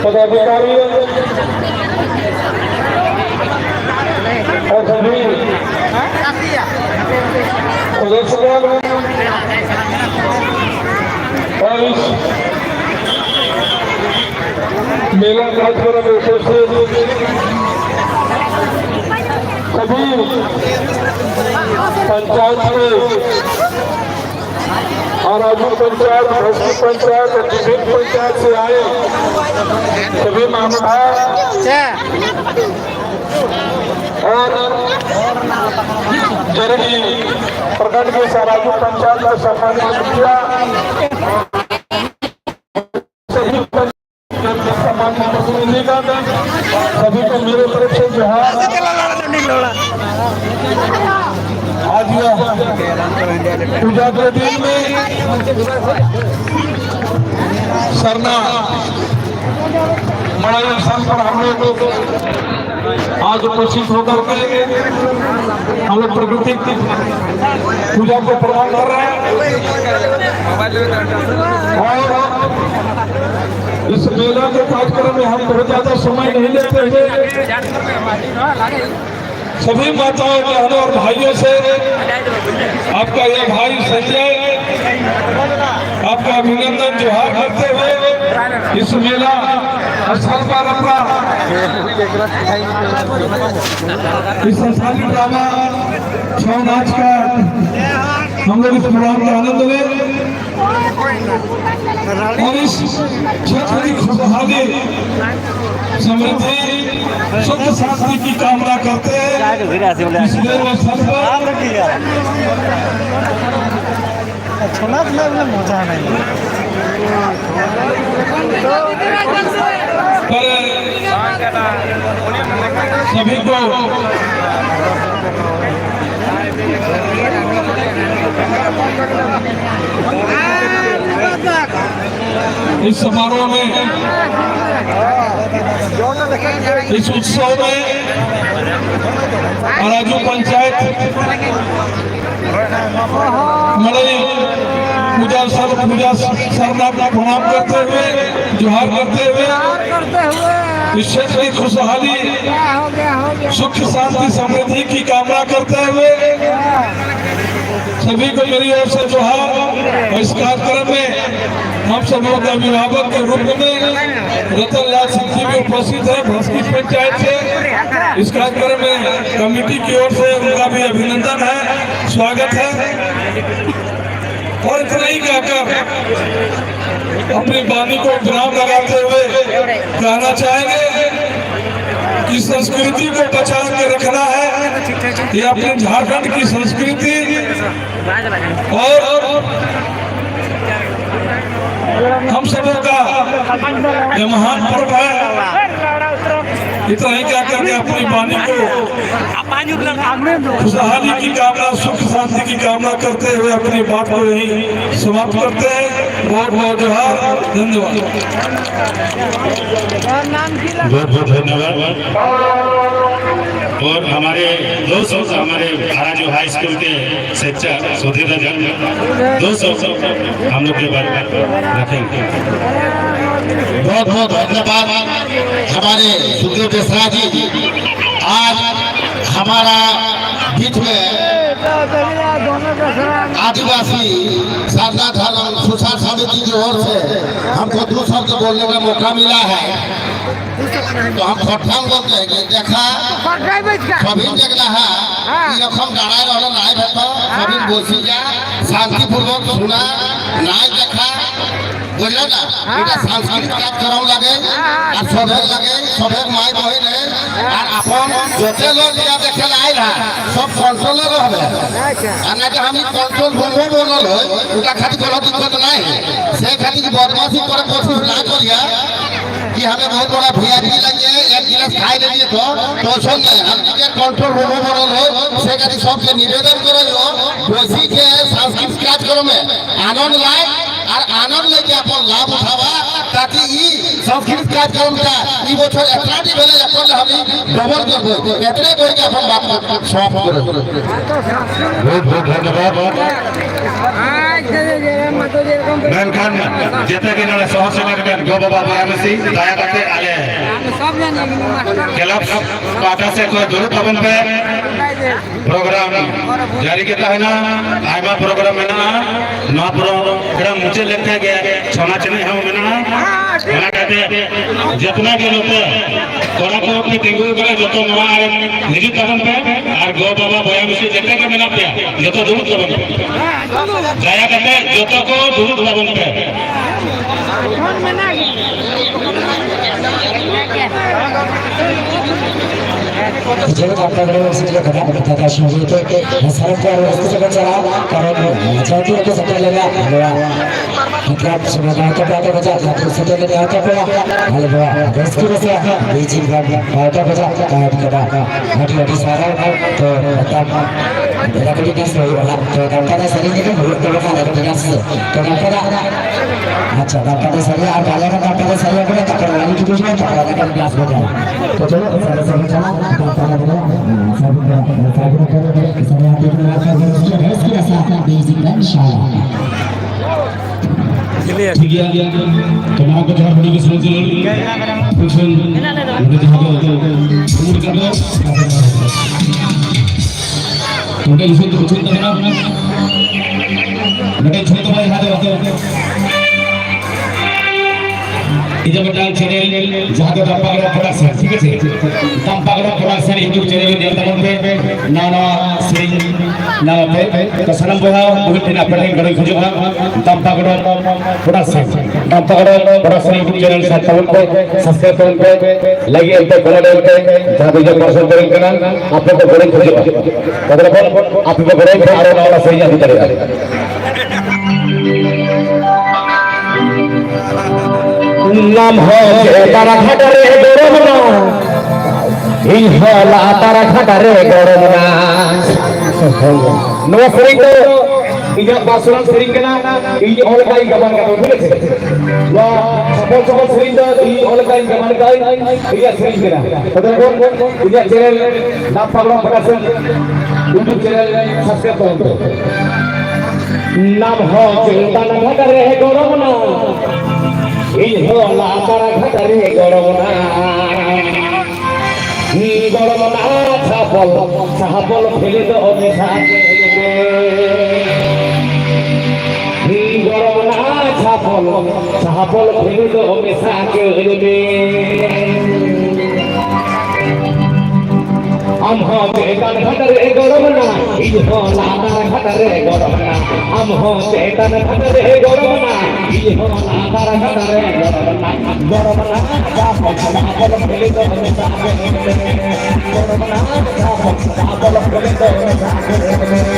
पदाधिकारी और सभी सदस्यगण और इस मेला कार्यक्रम में उपस्थित सभी पंचायत के और राजू पंचायत, भैंसकी पंचायत और विभिन्न पंचायत से आए सभी महानुभाव और जरगी प्रखंड के राजू पंचायत का सम्मानित मुखिया, सभी सम्मानित प्रतिनिधिगण, सभी को मेरे तरफ से जोहार। आज यह पूजा के दिन में सरना मड़ई स्थान पर हम लोग आज उपस्थित होकर के हम लोग प्रकृति पूजा को प्रणाम कर रहे हैं। और इस मेला के कार्यक्रम में हम बहुत ज्यादा समय नहीं लेते हुए सभी माताओं, बहनों और भाइयों से आपका ये भाई संजय, आपका अभिनंदन, जोहार करते हुए इस मेला स्थल पर अपना इस संस्थानिक ड्रामा छौ नाच का हम लोग इस प्रोग्राम का आनंद लें और इस क्षेत्र की खुशहाली, समृद्धि, सुख शांति की कामना करते हैं। इस देव अवसर पर छोला छोला बोले मजा नहीं। पर सभी को इस समारोह में, इस उत्सव में अराजू पंचायत मड़ई पूजा सर, पूजा सरना प्रणाम करते हुए, जोहार करते हुए, करते हुए इस क्षेत्र की खुशहाली, क्या हो गया, हो गया। सुख शांति समृद्धि की कामना करते हुए सभी को मेरी ओर से जोहार। और इस कार्यक्रम में हम सब लोग अभिभावक के रूप में रतन लाल सिंह जी भी उपस्थित हैं भस्की पंचायत से। इस कार्यक्रम में कमेटी की ओर से उनका भी अभिनंदन है, स्वागत है। और इतना ही कहकर अपनी वाणी को विराम लगाते हुए कहना चाहेंगे कि संस्कृति को बचा के रखना है। ये अपने झारखंड की संस्कृति और हम सबों का ये महान पर्व है। इतना ही कहकर के अपनी वाणी को खुशहाली की कामना, सुख शांति की कामना करते हुए अपनी बात को यही समाप्त करते हैं। बहुत बहुत जोहार, धन्यवाद। बहुत बहुत धन्यवाद। और हमारे दो शब्द हमारे आरा जो हाई स्कूल के शिक्षक सुधीर राजा, दो शब्द हम लोग के बारे में रखेंगे। बहुत बहुत धन्यवाद हमारे सुधीर मिश्रा जी। आज हमारा बीच में आदिवासी सरना धर्म सुसार समिति की ओर से हमको दो शब्द बोलने का मौका मिला है। तो हम खोटफाम बोलते हैं कि देखा, खोटफाम बोलते हैं। सभी देखना है। हाँ। ये रकम लड़ाई रहना नहीं बेटा, सभी बोसी जा, शांतिपूर्वक सुना, नहीं देखा, বুঝলে না? এটা সাংস্কৃতিক কার্যক্রম লাগে, আর সবে লাগে, সবে মাই বহিনে, আর আপন যত লোক যা দেখে লাই না, সব কন্ট্রোলে রহবে। আর না যে আমি কন্ট্রোল রুমও বলল, ওটা খাতি কোনো দিক্কত নাই। সে খাতি কি বদমাশি করে কোশিশ না করিয়া, कि हमें बहुत बड़ा वीआईपी लगे, एक गिलास खाई लेंगे तो, तो सुन ले, हम टिकट कंट्रोल रूम में बनल हो, से खातिर सबके निवेदन करे हो, कोसी के सांस्कृतिक कार्यक्रम में आनंद लाए, আর আনন্দ লেগে আপন লাভ উঠাবা, তাতে ই সংস্কৃতি কার্যক্রমটা ই বছর এতটা বেড়ে এখন আমি ডবল করবো। এতটাই বইকে এখন বাদ সমাপ্ত করে দেবো। বহুত বহুত ধন্যবাদ। ᱢᱮᱱᱠᱷᱟᱱ ᱡᱮᱛᱮ ᱜᱮ ᱱᱚᱰᱮ ᱥᱚᱦᱚᱨ ᱥᱮᱴᱮᱨ ᱟᱠᱟᱱ ᱜᱚ ᱵᱟᱵᱟ ᱵᱚᱭᱦᱟ ᱢᱤᱥᱤ ᱫᱟᱭᱟ ᱠᱟᱛᱮ ᱟᱞᱮ ᱠᱞᱟᱵᱽ ᱯᱟᱦᱴᱟ ᱥᱮᱫ ᱠᱷᱚᱱ ᱫᱩᱲᱩᱵ ᱛᱟᱵᱚᱱ ᱯᱮ᱾ ᱯᱨᱳᱜᱨᱟᱢ ᱡᱟᱹᱨᱤ ᱜᱮ ᱛᱟᱦᱮᱱᱟ, ᱟᱭᱢᱟ ᱯᱨᱳᱜᱨᱟᱢ ᱢᱮᱱᱟᱜᱼᱟ᱾ ᱱᱚᱣᱟ ᱯᱨᱳᱜᱨᱟᱢ ᱢᱩᱪᱟᱹᱫ ᱞᱮᱱᱠᱷᱟᱱ ᱜᱮ ᱪᱷᱚᱞᱟ ᱮᱱᱮᱡ ᱦᱚᱸ ᱢᱮᱱᱟᱜᱼᱟ᱾ ᱚᱱᱟ ᱠᱟᱛᱮ ᱡᱮᱛᱱᱟ ᱜᱮ ᱱᱚᱛᱮ ᱠᱚᱲᱟ ᱠᱚ ᱯᱮ ᱛᱤᱸᱜᱩ ᱟᱠᱟᱱᱟ, ᱡᱚᱛᱚ ᱱᱚᱣᱟ ᱟᱲᱮ ᱦᱤᱡᱩᱜ ᱛᱟᱵᱚᱱ ᱯᱮ᱾ ᱟᱨ ᱜᱚ ᱵᱟᱵᱟ ᱵᱚᱭᱦᱟ ᱢᱤᱥᱤ ᱡᱮᱛᱮ ᱜᱮ ᱢᱮᱱᱟᱜ ᱯᱮᱭᱟ, ᱡᱚᱛᱚ ᱫᱩᱲᱩᱵ ᱛᱟᱵᱚᱱ ᱯᱮ᱾ ᱫᱟᱭᱟ ᱠᱟᱛᱮ ᱡᱚᱛᱚ ᱠᱚ ᱫᱩᱲᱩᱵ ᱛᱟᱵᱚᱱ ᱯᱮ᱾ ᱡᱮᱞᱮᱠᱟ ᱟᱯᱱᱟᱨ ᱥᱮᱴᱮᱨ ᱠᱟᱱᱟ, ᱚᱱᱟ ᱠᱟᱛᱷᱟ ᱥᱚᱸᱜᱮ ᱛᱮ ᱥᱟᱨᱟᱯ ᱠᱚ ᱟᱨᱚ ᱨᱟᱹᱥᱠᱟᱹ ᱥᱮᱫ ᱵᱚᱱ ᱪᱟᱞᱟᱜᱼᱟ, ᱠᱟᱨᱚᱱ ᱡᱟᱦᱟᱸ ᱛᱤᱱᱟᱹᱜ ᱠᱚ ᱥᱮᱴᱮᱨ ᱞᱮᱱᱟ, ᱱᱚᱣᱟ ᱠᱞᱟᱵᱽ ᱥᱚᱢᱟᱡᱽ ᱜᱟᱶᱛᱟ ᱯᱟᱦᱴᱟ ᱠᱷᱚᱱᱟᱜ ᱡᱟᱦᱟᱸ ᱛᱤᱱᱟᱹᱜ ᱥᱮᱴᱮᱨ ᱞᱮᱱᱟ ᱜᱟᱶᱛᱟ ᱠᱚᱲᱟ, ᱟᱞᱮ ᱱᱚᱣᱟ ᱨᱟᱹᱥᱠᱟᱹ ᱨᱟᱹᱥᱠᱟᱹ ᱵᱤᱡᱤ ᱠᱞᱟᱵᱽ ᱯᱟᱦᱴᱟ ᱠᱷᱚᱱᱟᱜ ᱟᱹᱰᱤ ᱟᱹᱰᱤ ᱥᱟᱨᱦᱟᱣ᱾ ᱛᱚ ᱢᱤᱫᱴᱟᱝ ᱯᱮᱲᱟ ᱠᱚ ᱡᱩᱫᱤ ᱥᱮ ᱦᱩᱭᱩᱜᱼᱟ, ᱛᱚ ᱜᱟᱶᱛᱟ ᱫᱚ ᱥᱟᱹᱨᱤ ᱜᱮ ᱦᱩᱭᱩᱜ ᱛᱟᱵᱚᱱᱟ, ᱟᱞᱮ ᱫᱚ ᱯᱮᱲᱟ ᱥᱮ᱾ ᱛᱚ ᱜᱟᱶᱛᱟ ᱫᱚ, ᱟᱪᱪᱷᱟ, ᱜᱟᱶᱛᱟ ᱫᱚ ᱥᱟᱹᱨᱤ ᱟᱨ ᱵᱟᱞᱮ ᱨᱮ ᱜᱟᱶᱛᱟ ᱫᱚ ᱥᱟᱹᱨᱤ ᱟᱹᱜᱩ ᱞᱮ ᱛᱟᱯᱚᱨ ᱨᱟᱱᱤ ᱴᱩᱰᱩ ᱡᱩᱣᱟᱹᱱ ᱛᱟᱯᱚᱨ ᱟᱞᱮ ᱠᱷᱚᱱ ᱠᱞᱟᱥ ᱵᱚᱱ ᱧᱟᱢᱟ᱾ ᱛᱚ ᱪᱚᱞᱚ, ᱥᱟᱹᱨᱤ ᱥᱟᱹᱨᱤ ᱪᱟᱞᱟᱜ, ᱜᱟᱶᱛᱟ ᱫᱚ ᱵᱚᱞᱮ, ᱥᱟᱹᱨᱤ ᱫᱚ, ᱥᱟᱹᱨᱤ ᱫᱚ, ᱥᱟᱹᱨᱤ ᱟᱹᱛᱩ ᱠᱚ ᱨᱟᱹᱥᱠᱟᱹ ᱨᱟᱹᱥᱠᱟᱹ ᱥᱟᱶ ᱵᱤᱡᱤ ᱠᱞᱟᱵᱽ ᱤᱱᱥᱟᱞᱞᱟᱦ᱾ ᱴᱷᱤᱠ ᱜᱮᱭᱟ᱾ ᱛᱚ ᱢᱟᱨᱟᱝ ᱠᱚ ᱡᱚᱦᱟᱨ, ᱦᱩᱰᱤᱧ ᱠᱚ ᱥᱟᱹᱜᱩᱱ ᱡᱚᱦᱟᱨ᱾ ᱯᱷᱩᱱᱥᱚᱱ ᱱᱚᱰᱮ ᱡᱟᱦᱟᱸ ᱫᱚ ᱩᱢᱩᱞ ᱠᱟᱱ ᱫᱚ, ᱱᱚᱰᱮ ᱩᱥᱩᱞ ᱫᱚ ᱩᱪᱩᱞ ᱛᱟᱦᱮᱱᱟ᱾ ᱱᱚᱰᱮ ᱡᱷᱚᱛᱚ ᱵᱟᱭ ᱦᱟᱫᱚ ᱦᱟᱫᱚ᱾ ᱤᱧᱟᱹᱜ ᱢᱤᱫᱴᱟᱝ ᱪᱮᱱᱮᱞ ᱡᱟᱦᱟᱸ ᱫᱚ ᱫᱟᱢᱯᱟᱜᱲᱟ ᱯᱨᱚᱰᱟᱠᱥᱚᱱ, ᱴᱷᱤᱠ ᱟᱪᱷᱮ? ᱫᱟᱢᱯᱟᱜᱲᱟ ᱯᱨᱚᱰᱟᱠᱥᱚᱱ YouTube ᱪᱮᱱᱮᱞ ᱧᱮᱞ ᱛᱟᱵᱚᱱ ᱯᱮ, ᱱᱟᱣᱟ ᱱᱟᱣᱟ ᱥᱮᱨᱮᱧ ᱱᱟᱣᱟ ᱯᱮ᱾ ᱛᱚ ᱥᱟᱱᱟᱢ ᱵᱚᱭᱦᱟ ᱵᱚᱦᱤᱱ ᱴᱷᱮᱱ ᱟᱯᱮ ᱴᱷᱮᱱ ᱜᱚᱲᱚᱧ ᱠᱷᱚᱡᱚᱜᱼᱟ, ᱫᱟᱢᱯᱟᱜᱲᱟ ᱯᱨᱚᱰᱟᱠᱥᱚᱱ, ᱫᱟᱢᱯᱟᱜᱲᱟ ᱯᱨᱚᱰᱟᱠᱥᱚᱱ YouTube ᱪᱮᱱᱮᱞ ᱥᱟᱵ ᱛᱟᱵᱚᱱ ᱯᱮ, ᱥᱟᱵᱥᱠᱨᱟᱭᱤᱵ ᱛᱟᱵᱚᱱ ᱯᱮ, ᱞᱟᱭᱤᱠ ᱮᱢ ᱯᱮ, ᱠᱚᱢᱮᱱᱴ ᱮᱢ ᱯᱮ, ᱡᱟᱦᱟᱸ ᱫᱚ ᱤᱧᱟᱹᱜ ᱯᱟᱨᱥᱚᱱᱟᱞ ᱠᱟᱱᱟ, ᱟᱯᱮ ᱫᱚ ᱜᱚᱲᱚᱧ ᱠᱷᱚᱡᱚᱜᱼᱟ᱾ ᱛᱟᱦᱚᱞᱮ ᱵᱚᱱ ᱟᱯᱮ ᱯᱮ ᱜᱚᱲᱚᱧ ᱯᱮ, ᱟᱨᱚ ᱱᱟᱣᱟ ᱱᱟᱣᱟ ᱥᱮᱨᱮᱧ ᱟᱹᱜᱩ ᱫᱟᱲᱮᱭᱟᱜᱼᱟ᱾ ᱱᱟᱢ ᱦᱚᱸ ᱪᱮᱛᱟᱱ ᱜᱷᱟᱴ ᱨᱮ ᱜᱚᱲᱚᱢ ᱱᱟ, ᱤᱧ ᱦᱚᱸ ᱞᱟᱛᱟᱨ ᱜᱷᱟᱴ ᱨᱮ ᱜᱚᱲᱚᱢ ᱱᱟ᱾ ᱱᱚᱣᱟ ᱥᱮᱨᱮᱧ ᱫᱚ ᱤᱧᱟᱹᱜ ᱯᱟᱨᱥᱚᱱᱟᱞ ᱥᱮᱨᱮᱧ ᱠᱟᱱᱟ, ᱤᱧ ᱚᱞ ᱠᱟᱜ ᱤᱧ ᱜᱟᱵᱟᱱ ᱠᱟᱜ, ᱵᱩᱡᱷᱟᱹᱣ ᱥᱮ? ᱱᱚᱣᱟ ᱥᱟᱯᱚᱞ ᱥᱟᱯᱚᱞ ᱥᱮᱨᱮᱧ ᱫᱚ ᱤᱧ ᱚᱞ ᱠᱟᱜ ᱤᱧ ᱜᱟᱵᱟᱱ ᱠᱟᱜ ᱤᱧ, ᱤᱧᱟᱹᱜ ᱥᱮᱨᱮᱧ ᱠᱟᱱᱟ᱾ ᱛᱚᱵᱮ ᱵᱚᱱ ᱤᱧᱟᱹᱜ ᱪᱮᱱᱮᱞ ᱱᱟᱢ ᱯᱟᱜᱽᱲᱚᱢ ᱯᱨᱚᱰᱟᱠᱥᱚᱱ YouTube ᱪᱮᱱᱮᱞ ᱥᱟᱵᱥᱠᱨᱟᱭᱤᱵ ᱛᱟᱵᱚᱱ ᱯᱮ᱾ ᱱᱟᱢ ᱦᱚᱸ ᱪᱮᱛᱟᱱ ᱜᱷᱟᱴ ᱨᱮ ᱜᱚᱲᱚᱢ ᱱᱟ, ᱤᱧ ᱦᱚᱸ ᱞᱟᱛᱟᱨ ᱜᱷᱟᱴ ᱨᱮ ᱜᱚᱲᱚᱢ ᱱᱟ᱾ ᱜᱚᱲᱚᱢ ᱱᱟ ᱪᱷᱟᱯᱚᱞ, ᱪᱷᱟᱯᱚᱞ ᱯᱷᱮᱞᱮ ᱫᱚ ᱢᱮᱥᱟ ᱠᱮᱫ ᱢᱮ᱾ ᱜᱚᱲᱚᱢ ᱱᱟ ᱪᱷᱟᱯᱚᱞ, ᱪᱷᱟᱯᱚᱞ ᱯᱷᱮᱞᱮ ᱫᱚ ᱢᱮᱥᱟ ᱠᱮᱫ ᱢᱮ᱾ ᱟᱢ ᱦᱚᱸ ᱪᱮᱛᱟᱱ ᱜᱷᱟᱴ ᱨᱮ ᱜᱚᱲᱚᱢ ᱱᱟ, ᱤᱧ ᱦᱚᱸ ᱞᱟᱛᱟᱨ ᱜᱷᱟᱴ ᱨᱮ ᱜᱚᱲᱚᱢ ᱱᱟ᱾ ᱟᱢ ᱦᱚᱸ ᱪᱮᱛᱟᱱ ᱜᱷᱟᱴ ᱨᱮ ᱜᱚᱲᱚᱢ ᱱᱟ, ᱤᱧ ᱦᱚᱸ ᱞᱟᱛᱟᱨ ᱜᱷᱟᱴ ᱨᱮ ᱜᱚᱲᱚᱢ ᱱᱟ᱾ ᱜᱚᱲᱚᱢ ᱱᱟ, ᱪᱷᱟᱯᱚᱞ ᱪᱷᱟᱯᱚᱞ ᱯᱷᱮᱞᱮ ᱫᱚ ᱢᱮᱥᱟ ᱠᱮᱫ ᱢᱮ᱾ ᱜᱚᱲᱚᱢ ᱱᱟ, ᱪᱷᱟᱯᱚᱞ ᱪᱷᱟᱯᱚᱞ ᱯᱷᱮᱞᱮ ᱫᱚ ᱢᱮᱥᱟ ᱠᱮᱫ ᱢᱮ᱾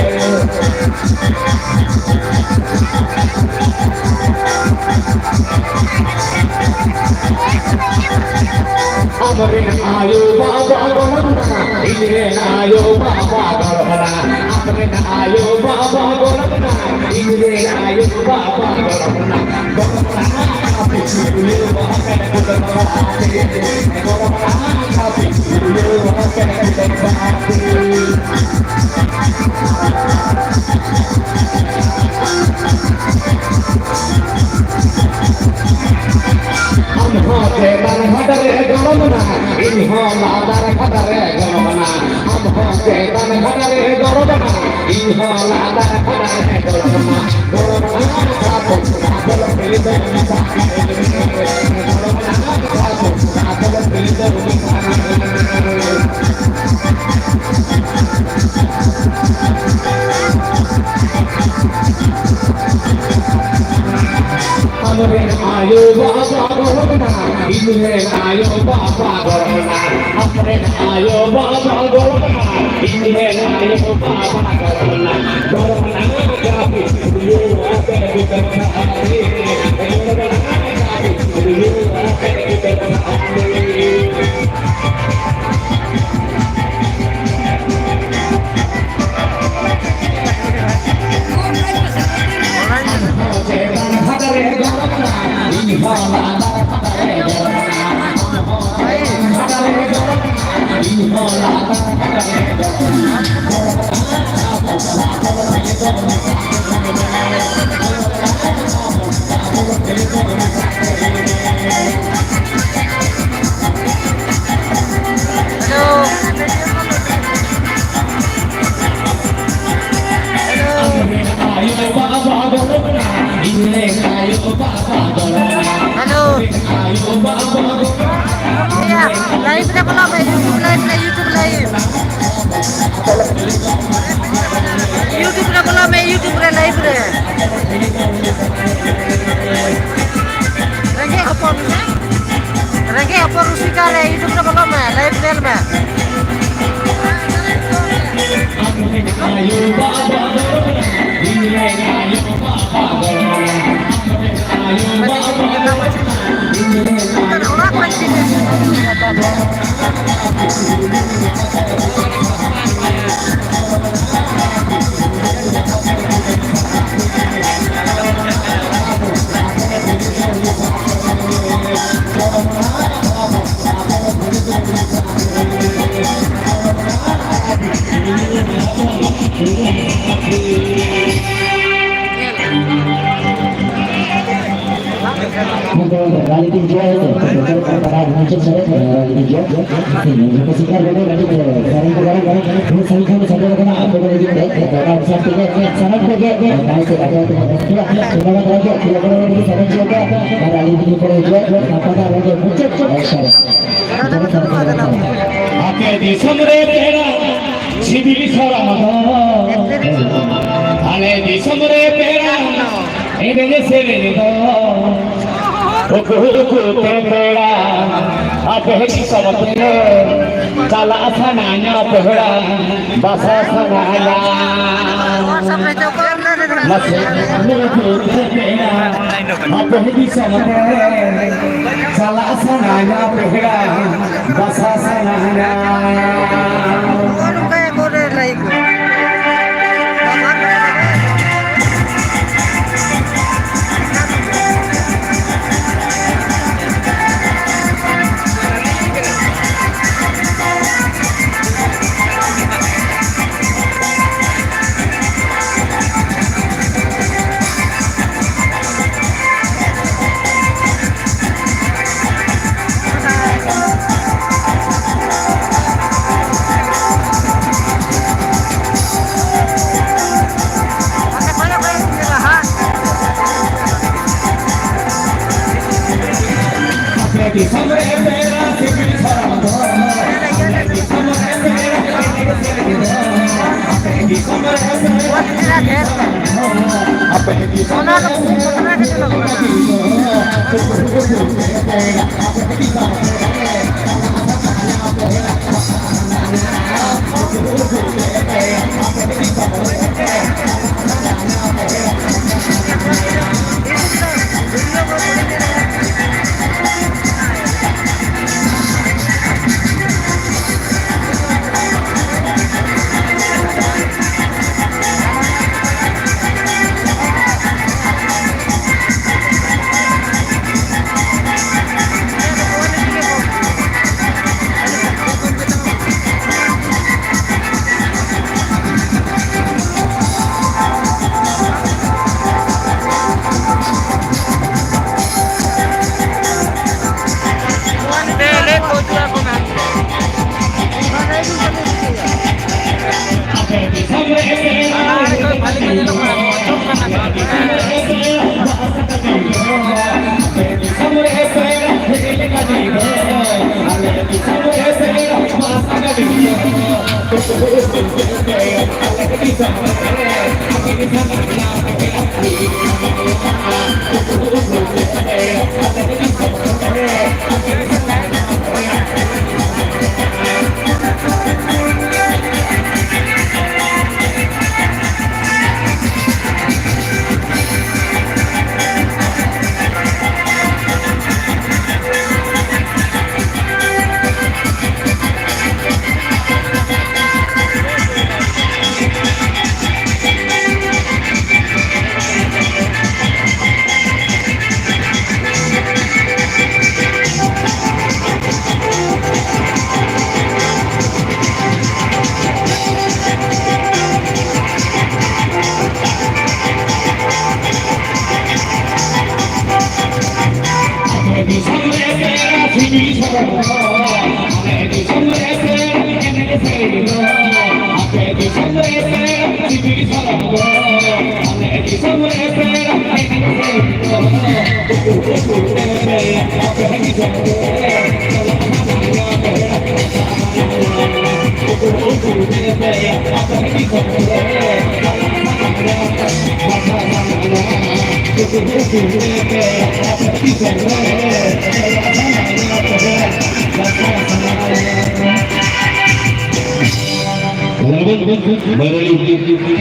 ᱟᱢᱨᱮᱱ ᱟᱭᱳ ᱵᱟᱵᱟ ᱜᱚᱲᱚᱢ ᱠᱟᱱᱟ, ᱤᱧᱨᱮᱱ ᱟᱭᱳ ᱵᱟᱵᱟ ᱜᱚᱲᱚᱢ ᱠᱟᱱᱟ᱾ ᱟᱢᱨᱮᱱ ᱟᱭᱳ ᱵᱟᱵᱟ ᱜᱚᱲᱚᱢ ᱠᱟᱱᱟ, ᱤᱧᱨᱮᱱ ᱟᱭᱳ ᱵᱟᱵᱟ ᱜᱚᱲᱚᱢ ᱠᱟᱱᱟ᱾ ᱜᱚᱲᱚᱢ ᱠᱟᱱᱟ, ᱟᱯᱮ ᱪᱩᱞᱩ ᱵᱟᱦᱟ ᱠᱟᱱᱟ, ᱜᱚᱲᱚᱢ ᱠᱟᱱᱟ, ᱟᱯᱮ ᱪᱩᱞᱩ ᱵᱟᱦᱟ ᱠᱟᱱᱟ, ᱜᱚᱲᱚᱢ ᱠᱟᱱᱟ᱾ ᱟᱢ ᱦᱚᱸ ᱪᱮᱛᱟᱱ ᱜᱷᱟᱴ ᱨᱮ ᱜᱚᱲᱚᱢ ᱱᱟ, ᱤᱧ ᱦᱚᱸ ᱞᱟᱛᱟᱨ ᱜᱷᱟᱴ ᱨᱮ ᱜᱚᱲᱚᱢ ᱱᱟ᱾ ᱟᱢ ᱦᱚᱸ ᱪᱮᱛᱟᱱ ᱜᱷᱟᱴ ᱨᱮ ᱜᱚᱲᱚᱢ ᱱᱟ, ᱤᱧ ᱦᱚᱸ ᱞᱟᱛᱟᱨ ᱜᱷᱟᱴ ᱨᱮ ᱜᱚᱲᱚᱢ ᱱᱟ᱾ ᱜᱚᱲᱚᱢ ᱱᱟ, ᱜᱚᱲᱚᱢ ᱱᱟ᱾ ᱟᱢᱨᱮᱱ ᱟᱭᱳ ᱵᱟᱵᱟ ᱜᱚᱲᱚᱢ ᱱᱟ, ᱤᱧᱨᱮᱱ ᱟᱭᱳ ᱵᱟᱵᱟ ᱜᱚᱲᱚᱢ ᱱᱟ, ᱟᱢᱨᱮᱱ ᱟᱭᱳ ᱵᱟᱵᱟ ᱜᱚᱲᱚᱢ ᱱᱟ, ᱤᱧᱨᱮᱱ ᱟᱭᱳ ᱵᱟᱵᱟ ᱜᱚᱲᱚᱢ ᱱᱟ᱾ ᱜᱚᱲᱚᱢ ᱱᱟ, ᱜᱟᱯᱤ ᱦᱩᱭᱩᱜ ᱟᱯᱮ ᱵᱤᱴᱟᱹ ᱵᱟᱦᱟ ᱨᱮ᱾ ᱜᱚᱲᱚᱢ ᱱᱟ, ᱜᱟᱯᱤ ᱦᱩᱭᱩᱜ ᱟᱯᱮ ᱵᱤᱴᱟᱹ ᱵᱟᱦᱟ ᱨᱮ᱾ Hello. ᱤᱭᱟᱹ, live ᱨᱮ ᱵᱚᱞᱚ ᱢᱮ, YouTube live ᱨᱮ, YouTube live᱾ YouTube ᱨᱮ ᱵᱚᱞᱚ ᱢᱮ, YouTube ᱨᱮ live ᱨᱮ᱾ ᱨᱮᱸᱜᱮᱡ ᱦᱚᱯᱚᱱ, ᱨᱮᱸᱜᱮᱡ ᱦᱚᱯᱚᱱ ᱨᱩᱥᱤᱠᱟ ᱨᱮ YouTube ᱨᱮ ᱵᱚᱞᱚ ᱢᱮ, live ᱧᱮᱞ ᱢᱮ᱾ ᱚᱲᱟᱜ ᱠᱚᱨᱮ ᱪᱮᱫ ᱞᱮ ᱪᱤᱠᱟᱹᱭᱟ? ᱟᱫᱚ ᱨᱟᱡᱽᱱᱤᱛᱤ ᱦᱤᱡᱩᱜᱼᱟ, ᱦᱮᱸ ᱥᱮ? ᱡᱚᱛᱚ ᱨᱚᱠᱚᱢ ᱯᱟᱲᱦᱟᱣ ᱢᱩᱪᱟᱹᱫ ᱠᱟᱛᱮ, ᱨᱟᱡᱽᱱᱤᱛᱤ ᱦᱤᱡᱩᱜᱼᱟ᱾ ᱥᱤᱠᱟᱨ ᱠᱟᱛᱮ ᱠᱟᱹᱴᱤᱡ ᱥᱮᱨᱮᱧ ᱠᱚ ᱜᱟᱱᱚᱜ ᱠᱟᱱᱟ᱾ ᱩᱱᱟᱹᱜ ᱥᱟᱺᱜᱤᱧ ᱠᱷᱚᱱ ᱥᱮᱴᱮᱨ ᱟᱠᱟᱱᱟ, ᱟᱯᱮ ᱠᱚ ᱞᱟᱹᱜᱤᱫ ᱛᱮ ᱚᱱᱟ ᱦᱤᱥᱟᱵ ᱛᱮᱜᱮ ᱥᱟᱱᱟᱢ ᱠᱚᱜᱮ ᱱᱟᱭᱛᱮ ᱱᱟᱯᱟᱭ ᱛᱮ ᱵᱚᱱ ᱥᱮᱨᱮᱧ ᱦᱚᱪᱚ ᱠᱚᱣᱟ᱾ ᱟᱨ ᱟᱹᱞᱤᱧ ᱫᱚᱞᱤᱧ ᱠᱚ ᱦᱤᱡᱩᱜᱼᱟ, ᱱᱟᱯᱟᱭ ᱛᱮ ᱟᱵᱚ ᱫᱚ ᱢᱩᱪᱟᱹᱫ ᱠᱚ ᱮᱥᱮᱨᱟ᱾ ᱟᱯᱮ ᱫᱤᱥᱚᱢ ᱨᱮ ᱯᱮᱲᱟ ᱥᱤᱵᱤᱞ ᱥᱚᱲᱚᱢ ᱫᱚ, ᱟᱞᱮ ᱫᱤᱥᱚᱢ ᱨᱮ ᱯᱮᱲᱟ ᱮᱱᱮᱡ ᱥᱮᱨᱮᱧ ᱫᱚ, ᱩᱠᱩ ᱩᱠᱩ ᱛᱮ ᱯᱮᱲᱟ ᱟᱯᱮ ᱫᱤᱥᱚᱢ ᱛᱮ ᱪᱟᱞᱟᱜ ᱥᱟᱱᱟᱧᱟ, ᱯᱮᱲᱟ ᱵᱟᱥᱟ ᱥᱟᱱᱟᱧᱟ᱾ ᱢᱟᱥᱮ ᱩᱠᱩ ᱩᱠᱩ ᱛᱮ ᱯᱮᱲᱟ ᱟᱯᱮ ᱫᱤᱥᱚᱢ ᱛᱮ ᱪᱟᱞᱟᱜ ᱥᱟᱱᱟᱧᱟ, ᱯᱮᱲᱟ ᱵᱟᱥᱟ ᱥᱟᱱᱟᱧᱟ᱾ ᱱᱚᱜᱼᱚ ᱱᱚᱝᱠᱟ ᱜᱮ ᱠᱚ ᱞᱟᱹᱭ ᱠᱚ᱾ ᱢᱟᱹᱨᱟᱹᱞᱤ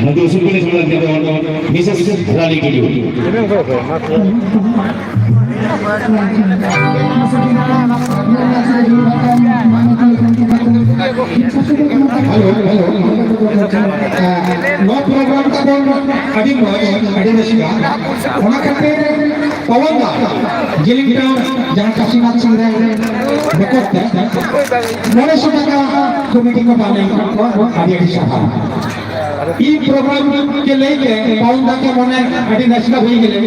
ᱢᱟᱹᱫᱩ ᱥᱩᱠᱩᱱᱤ ᱥᱚᱢᱟᱡᱽ ᱨᱮᱱ Mrs Rani Tudu. Hello, hello. ᱱᱚᱣᱟ ᱯᱨᱳᱜᱨᱟᱢ ᱛᱟᱵᱚᱱ ᱟᱹᱰᱤ ᱢᱚᱡᱽ, ᱟᱹᱰᱤ ᱨᱟᱹᱥᱠᱟᱹ᱾ ᱚᱱᱟ ᱠᱷᱟᱹᱛᱤᱨ ᱯᱚᱣᱚᱱ ᱫᱟ, ᱡᱮᱞᱮᱧ ᱴᱟᱣᱩᱱ, ᱡᱟᱦᱟᱸ ᱠᱟᱥᱤᱱᱟᱛᱷ ᱥᱤᱝ ᱨᱮ ᱵᱚᱠᱚᱛ ᱛᱮ, ᱢᱚᱬᱮ ᱥᱚ ᱴᱟᱠᱟ ᱠᱚᱢᱤᱴᱤ ᱠᱚ ᱫᱟᱱ ᱮᱢ ᱠᱟᱜ ᱠᱚᱣᱟ, ᱟᱹᱰᱤ ᱟᱹᱰᱤ ᱥᱟᱨᱦᱟᱣ᱾ ᱤᱧ ᱯᱨᱳᱜᱨᱟᱢ ᱠᱮ ᱞᱟᱹᱭ ᱛᱮ ᱯᱟᱣᱩᱱ ᱫᱟ ᱠᱮ ᱢᱚᱱᱮ ᱟᱹᱰᱤ ᱱᱟᱥᱱᱟ ᱦᱩᱭ ᱜᱮᱞᱮ᱾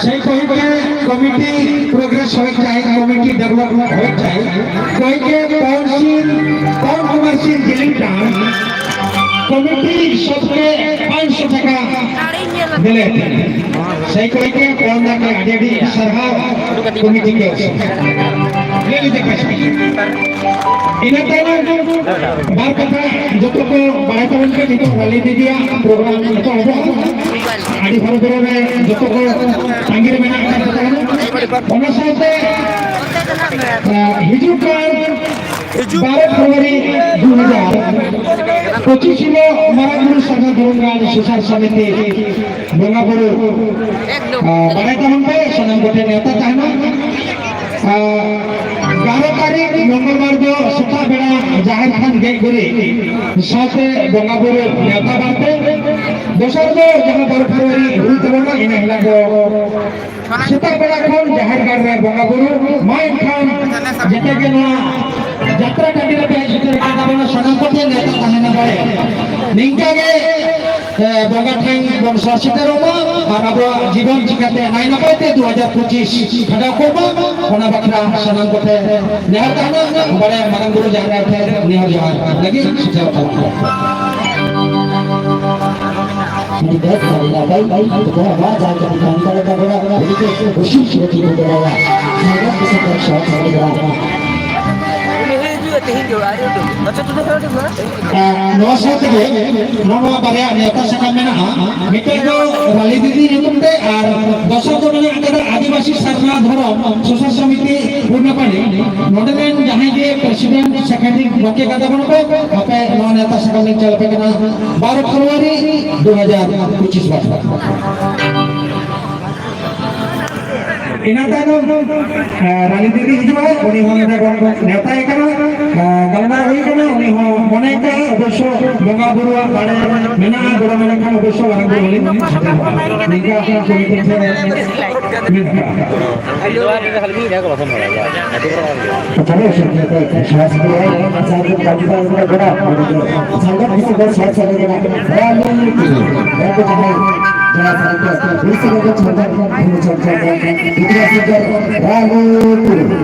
ᱥᱮᱭ ᱠᱚᱦᱤ ᱠᱮ ᱠᱚᱢᱤᱴᱤ ᱯᱨᱳᱜᱨᱮᱥ ᱦᱚᱭ ᱪᱟᱭ, ᱠᱚᱢᱤᱴᱤ ᱰᱮᱵᱷᱞᱚᱯᱢᱮᱱᱴ ᱦᱚᱭ ᱪᱟᱭ, ᱠᱚᱦᱤ ᱠᱮ ᱯᱟᱣᱩᱱ ᱥᱤᱝ, ᱯᱟᱣᱩᱱ ᱠᱩᱢᱟᱨ ᱥᱤᱝ ᱡᱮᱞᱤᱝᱴᱚᱱ, ᱠᱚᱢᱤᱴᱤ ᱥᱚᱵ ᱠᱮ ᱯᱟᱸᱪ ᱥᱚ ᱴᱟᱠᱟ ᱫᱮᱞᱮ, ᱥᱮᱭ ᱠᱚᱭᱮᱠᱮ ᱯᱚᱱ ᱫᱟᱠᱮ ᱟᱹᱰᱤ ᱟᱹᱰᱤ ᱥᱟᱨᱦᱟᱣ ᱠᱚᱢᱤᱴᱤ ᱠᱚ᱾ ᱞᱟᱹᱭ ᱞᱮᱫᱟ ᱠᱚ᱾ ᱤᱱᱟᱹ ᱛᱟᱭᱱᱚᱢ ᱵᱟᱨ ᱠᱟᱛᱷᱟ ᱡᱚᱛᱚ ᱠᱚ ᱵᱟᱲᱟᱭ ᱛᱟᱵᱚᱱ ᱯᱮ, ᱱᱤᱛᱚᱜ ᱨᱟᱞᱤ ᱫᱤᱫᱤᱭᱟᱜ ᱯᱨᱳᱜᱨᱟᱢ ᱮᱛᱚᱦᱚᱵᱚᱜᱼᱟ᱾ ᱟᱹᱰᱤ ᱦᱚᱨᱚ ᱵᱚᱨᱚ ᱨᱮ ᱡᱚᱛᱚ ᱠᱚ ᱛᱟᱺᱜᱤ ᱨᱮ ᱢᱮᱱᱟᱜ ᱟᱠᱟᱫ ᱛᱟᱵᱚᱱᱟ᱾ ᱚᱱᱟ ᱥᱟᱶᱛᱮ, ᱟᱸ, ᱦᱤᱡᱩᱜ ᱠᱟᱱ ᱦᱤᱡᱩᱜ ᱵᱟᱨᱚ ᱯᱷᱮᱵᱽᱨᱩᱣᱟᱨᱤ ᱫᱩ ᱦᱟᱡᱟᱨ ᱯᱚᱸᱪᱤᱥ ᱦᱤᱞᱳᱜ ᱢᱟᱨᱟᱝ ᱵᱩᱨᱩ ᱥᱟᱨᱱᱟ ᱫᱷᱚᱨᱚᱢ ᱜᱟᱲ ᱥᱩᱥᱟᱹᱨ ᱥᱚᱢᱤᱛᱤ ᱵᱚᱸᱜᱟ ᱵᱩᱨᱩ, ᱟᱸ, ᱵᱟᱲᱟᱭ ᱛᱟᱵᱚᱱ ᱯᱮ, ᱥᱟᱱᱟᱢ ᱠᱚᱴᱷᱮᱱ ᱱᱮᱣᱛᱟ ᱛᱟᱦᱮᱱᱟ᱾ ᱟᱸ, ᱵᱟᱨᱚ ᱛᱟᱹᱨᱤᱠᱷ ᱢᱚᱝᱜᱚᱞ ᱵᱟᱨ ᱫᱚ ᱥᱮᱛᱟᱜ ᱵᱮᱲᱟ ᱡᱟᱦᱮᱨ ᱛᱷᱟᱱ ᱜᱮᱡ ᱜᱩᱨᱤᱡ ᱥᱟᱶᱛᱮ ᱵᱚᱸᱜᱟ ᱵᱩᱨᱩ ᱱᱮᱣᱛᱟ ᱵᱟᱨᱛᱮ᱾ ᱫᱚᱥᱟᱨ ᱫᱚ ᱡᱟᱦᱟᱸ ᱵᱟᱨᱚ ᱯᱷᱮᱵᱽᱨᱩᱣᱟᱨᱤ ᱦᱩᱭᱩᱜ ᱛᱟᱵᱚᱱᱟ, ᱤᱱᱟᱹ ᱦᱤᱞᱳᱜ ᱫᱚ ᱥᱮᱛᱟᱜ ᱵᱮᱲᱟ ᱠᱷᱚᱱ ᱡᱟᱦᱮᱨ ᱜᱟᱲ ᱨᱮ ᱵᱚᱸᱜᱟ ᱵᱩᱨᱩ᱾ ᱢᱟ ᱮᱱᱠᱷᱟᱱ ᱡᱮᱛᱮ ᱜᱮ ᱱᱚᱣᱟ ᱡᱟᱛᱨᱟ ᱴᱟᱺᱰᱤ ᱨᱮᱯᱮ ᱦᱮᱡ ᱥᱮᱴᱮᱨ ᱟᱠᱟᱱ ᱛᱟᱵᱚᱱᱟ, ᱥᱟᱱᱟᱢ ᱠᱚᱴᱷᱮᱱ ᱱᱮᱣᱛᱟ ᱛᱟᱦᱮᱱᱟ ᱵᱟᱲᱮ᱾ ᱱᱤᱝᱠᱟ ᱜᱮ, ᱮ, ᱵᱚᱸᱜᱟ ᱴᱷᱮᱱ ᱵᱚᱱ ᱥᱚᱦᱚᱨ ᱥᱮᱴᱮᱨᱚᱜ ᱢᱟ ᱟᱨ ᱟᱵᱚᱣᱟᱜ ᱡᱤᱵᱚᱱ ᱪᱤᱠᱟᱹᱛᱮ ᱱᱟᱭ ᱱᱟᱯᱟᱭ ᱛᱮ ᱫᱩ ᱦᱟᱡᱟᱨ ᱯᱚᱸᱪᱤᱥ ᱠᱷᱟᱸᱰᱟᱣ ᱠᱚᱜ ᱢᱟ, ᱚᱱᱟ ᱵᱟᱠᱷᱨᱟ ᱥᱟᱱᱟᱢ ᱠᱚᱴᱷᱮᱱ ᱱᱮᱦᱚᱨ ᱛᱟᱦᱮᱱᱟ᱾ ᱵᱟᱲᱮ ᱢᱟᱨᱟᱝ ᱵᱩᱨᱩ ᱡᱟᱦᱮᱨ ᱟᱭᱳ ᱴᱷᱮᱱ ᱱᱮᱦᱚᱨ ᱡᱚᱦᱟᱨ ᱞᱟᱹᱜᱤᱫ ᱥᱮᱴᱮᱨᱚᱜ ᱛᱟᱵᱚᱱ ᱯᱮ᱾ ᱟᱹᱰᱤ ᱵᱮᱥ, ᱟᱹᱰᱤ ᱱᱟᱯᱟᱭ᱾ ᱛᱚᱵᱮ ᱟᱵᱚᱣᱟᱜ ᱡᱟᱦᱟᱸ ᱠᱟᱹᱢᱤ ᱠᱟᱱ ᱛᱟᱞᱮ ᱛᱟᱵᱚᱱᱟ, ᱚᱱᱟ ᱠᱚ ᱠᱩᱥᱤ ᱠᱩᱥᱤ ᱠᱚ ᱵᱮᱱᱟᱣᱟ᱾ ᱡᱟᱦᱟᱸ ᱠᱚ ᱥᱟᱯᱟᱵ ᱥᱟᱯᱟᱵ ᱠᱚ ᱵᱮᱱᱟᱣᱟ᱾ ᱩᱱᱤ ᱦᱚᱸ ᱦᱤᱡᱩᱜᱼᱟ ᱛᱮᱦᱮᱧ ᱜᱮ, ᱟᱨ ᱦᱤᱡᱩᱜ ᱟᱪᱪᱷᱟ, ᱛᱚᱵᱮ ᱦᱚᱲ ᱫᱚ ᱵᱟᱝ? ᱟᱨ ᱱᱚᱣᱟ ᱥᱟᱶ ᱛᱮᱜᱮ ᱱᱚᱣᱟ ᱵᱟᱨᱭᱟ ᱱᱮᱣᱛᱟ ᱥᱟᱠᱟᱢ ᱢᱮᱱᱟᱜᱼᱟ᱾ ᱢᱤᱫᱴᱮᱱ ᱫᱚ ᱨᱟᱞᱤ ᱫᱤᱫᱤ ᱧᱩᱛᱩᱢ ᱛᱮ ᱟᱨ ᱫᱚᱥᱟᱨ ᱫᱚ ᱢᱮᱱᱟᱜ ᱟᱠᱟᱫᱟ ᱟᱹᱫᱤᱵᱟᱹᱥᱤ ᱥᱟᱨᱱᱟ ᱫᱷᱚᱨᱚᱢ ᱥᱩᱥᱟᱹᱨ ᱥᱚᱢᱤᱛᱤ ᱯᱩᱨᱱᱟᱯᱟᱲᱤ᱾ ᱱᱚᱰᱮ ᱨᱮᱱ ᱡᱟᱦᱟᱸᱭ ᱜᱮ ᱯᱨᱮᱥᱤᱰᱮᱱᱴ, ᱥᱮᱠᱨᱮᱴᱟᱨᱤ ᱜᱚᱢᱠᱮ ᱠᱟᱱ ᱛᱟᱵᱚᱱᱟ ᱠᱚ, ᱟᱯᱮ ᱱᱚᱣᱟ ᱱᱮᱣᱛᱟ ᱥᱟᱠᱟᱢ ᱞᱤᱧ ᱪᱟᱞ ᱟᱯᱮ ᱠᱟᱱᱟ, ᱵᱟᱨᱚ ᱯᱷᱮᱵᱽᱨᱩᱣᱟᱨᱤ ᱫᱩ ᱦᱟᱡᱟᱨ ᱯᱚᱸᱪᱤᱥ ᱵᱟᱨ᱾ ᱤᱱᱟᱹ ᱛᱟᱭᱱᱚᱢ, ᱮ, ᱨᱟᱱᱤ ᱫᱤᱫᱤ ᱦᱤᱡᱩᱜᱼᱟᱭ, ᱩᱱᱤ ᱦᱚᱸ ᱱᱚᱰᱮ ᱵᱚᱱ ᱱᱮᱣᱛᱟᱭᱮ ᱠᱟᱱᱟ᱾ ᱮ, ᱜᱟᱞᱢᱟᱨᱟᱣ ᱦᱩᱭ ᱠᱟᱱᱟ, ᱩᱱᱤ ᱦᱚᱸ ᱢᱚᱱᱮ ᱠᱟᱜᱼᱟᱭ ᱚᱵᱚᱥᱥᱚ ᱵᱚᱸᱜᱟ ᱵᱩᱨᱩᱣᱟᱜ ᱵᱟᱲᱮ ᱢᱮᱱᱟᱜᱼᱟ, ᱜᱚᱲᱚ ᱢᱮᱱᱟᱜ ᱠᱷᱟᱱ ᱚᱵᱚᱥᱥᱚ ᱢᱟᱨᱟᱝ ᱵᱩᱨᱩ ᱦᱚᱸᱞᱤᱧ ᱥᱮᱴᱮᱨᱚᱜᱼᱟ᱾ ᱱᱤᱝᱠᱟ ᱟᱯᱱᱟᱨ ᱠᱚ ᱢᱤᱫᱴᱮᱱ ᱴᱷᱮᱱ ᱢᱮᱱ ᱠᱟᱜᱼᱟ᱾ ᱛᱚᱵᱮ ᱥᱮ ᱥᱚᱢᱟᱡᱽ ᱠᱚ ᱜᱚᱲᱟ ᱥᱟᱱᱛᱟᱲ ᱵᱤᱥᱤ ᱫᱚ ᱥᱚᱢᱟᱡᱽ ᱠᱚ ᱜᱚᱲᱟ ᱨᱟᱱᱤ ᱡᱟᱦᱟᱸᱭ ᱡᱟᱦᱟᱸ ᱥᱟᱱᱛᱟᱲ ᱵᱤᱥᱤ ᱫᱚ ᱥᱚᱢᱟᱡᱽ ᱜᱤᱫᱽᱨᱟᱹ ᱥᱤᱝᱜᱟᱨ ᱨᱟᱱᱤ ᱴᱩᱰᱩ᱾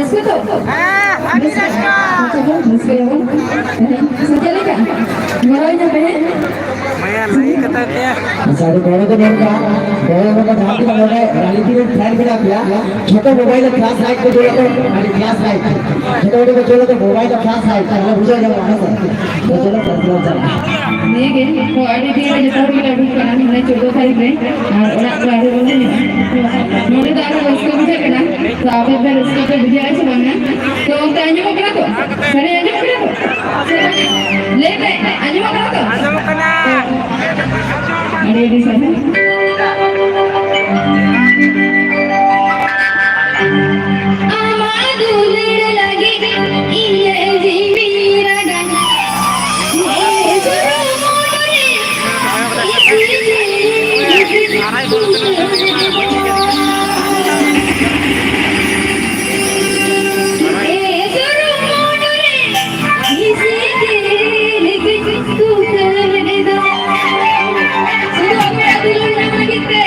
ᱦᱮᱸ, ᱟᱹᱰᱤ ᱨᱟᱹᱥᱠᱟᱹ᱾ ᱨᱟᱹᱥᱠᱟᱹᱭᱟᱵᱚᱱ᱾ ᱪᱮᱫ ᱞᱮᱠᱟ? ᱜᱚᱲᱚ ᱧᱟᱯᱟᱢ ᱦᱮᱸ? ᱢᱟᱭᱟ, ᱞᱟᱹᱭ ᱠᱟᱛᱷᱟ ᱛᱮ᱾ ᱟᱪᱪᱷᱟ, ᱟᱫᱚ ᱜᱚᱲᱚ ᱫᱚ ᱱᱚᱝᱠᱟ, ᱜᱚᱲᱚ ᱫᱚ ᱱᱚᱝᱠᱟ, ᱡᱟᱦᱟᱸ ᱛᱤᱱᱟᱹᱜ ᱱᱚᱰᱮ ᱨᱟᱱᱤᱯᱩᱨ ᱨᱮᱱ fan ᱢᱮᱱᱟᱜ ᱯᱮᱭᱟ, ᱡᱷᱚᱛᱚ mobile ᱨᱮ flash light ᱠᱚ ᱡᱩᱞ ᱟᱠᱚ, ᱟᱹᱰᱤ flash light᱾ ᱡᱷᱚᱛᱚ ᱦᱚᱲ ᱠᱚ ᱡᱩᱞ ᱟᱠᱚ mobile ᱨᱮ flash light, ᱛᱟᱦᱞᱮ ᱵᱩᱡᱷᱟᱹᱣ ᱧᱟᱢᱚᱜᱼᱟ, ᱦᱮᱸ ᱥᱮ? ᱛᱚ ᱪᱚᱞᱚ, ᱯᱨᱟᱨᱛᱷᱚᱱᱟ ᱪᱟᱞᱟᱜᱼᱟ᱾ ᱱᱤᱭᱟᱹ ᱜᱮ, ᱛᱚ ᱟᱹᱰᱤ ᱫᱤᱱ ᱨᱮ ᱡᱚᱛᱚ ᱦᱚᱲ ᱜᱮᱞᱮ ᱩᱰᱩᱠ ᱠᱟᱱᱟ, ᱢᱟᱱᱮ ᱪᱳᱫᱽᱫᱚ ᱛᱟᱹᱨᱤᱠᱷ ᱨᱮ, ᱟᱨ ᱚᱲᱟᱜ ᱠᱚ ᱟᱹᱣᱨᱤ ᱵᱚᱞᱚ ᱦᱩᱭᱩᱜᱼᱟ᱾ ᱱᱚᱰᱮ ᱫᱚ ᱟᱨᱚ ᱨᱟᱹᱥᱠᱟᱹ ᱵᱩᱡᱷᱟᱹᱜ ᱠᱟᱱᱟ, ᱛᱚ ᱟᱯᱮ ᱯᱮ ᱨᱟᱹᱥᱠᱟᱹ ᱯᱮ ᱵᱩᱡᱷᱟᱹᱣᱟ ᱥᱮ ᱵᱟᱝᱟ? ᱛᱚ ᱚᱱᱛᱮ ᱟᱸᱡᱚᱢᱚᱜ ᱠᱟᱱᱟ ᱛᱚ? ᱥᱟᱹᱨᱤ ᱟᱸᱡᱚᱢᱚᱜ ᱠᱟᱱᱟ ᱛᱚ? ᱞᱟᱹᱭ ᱯᱮ, ᱟᱸᱡᱚᱢᱚᱜ ᱠᱟᱱᱟ ᱛᱚ? ᱟᱸᱡᱚᱢᱚᱜ ᱠᱟᱱᱟ᱾ ᱟᱹᱰᱤ ᱟᱹᱰᱤ ᱥᱟᱨᱦᱟᱣ᱾ ᱟᱢᱟᱜ ᱫᱩᱞᱟᱹᱲ ᱞᱟᱹᱜᱤᱫ ᱤᱧᱟᱹᱜ ᱡᱤᱣᱤ ᱨᱟᱜᱟ᱾ ᱮ ᱥᱩᱨᱩ ᱢᱚᱱᱮ, ᱤᱧ ᱡᱤᱣᱤ ᱨᱟᱜᱟ᱾ ᱮ ᱥᱩᱨᱩ ᱢᱚᱱᱮ, ᱥᱩᱫᱷᱩ ᱟᱯᱮᱭᱟᱜ ᱫᱩᱞᱟᱹᱲ ᱧᱟᱢ ᱞᱟᱹᱜᱤᱫ ᱛᱮ᱾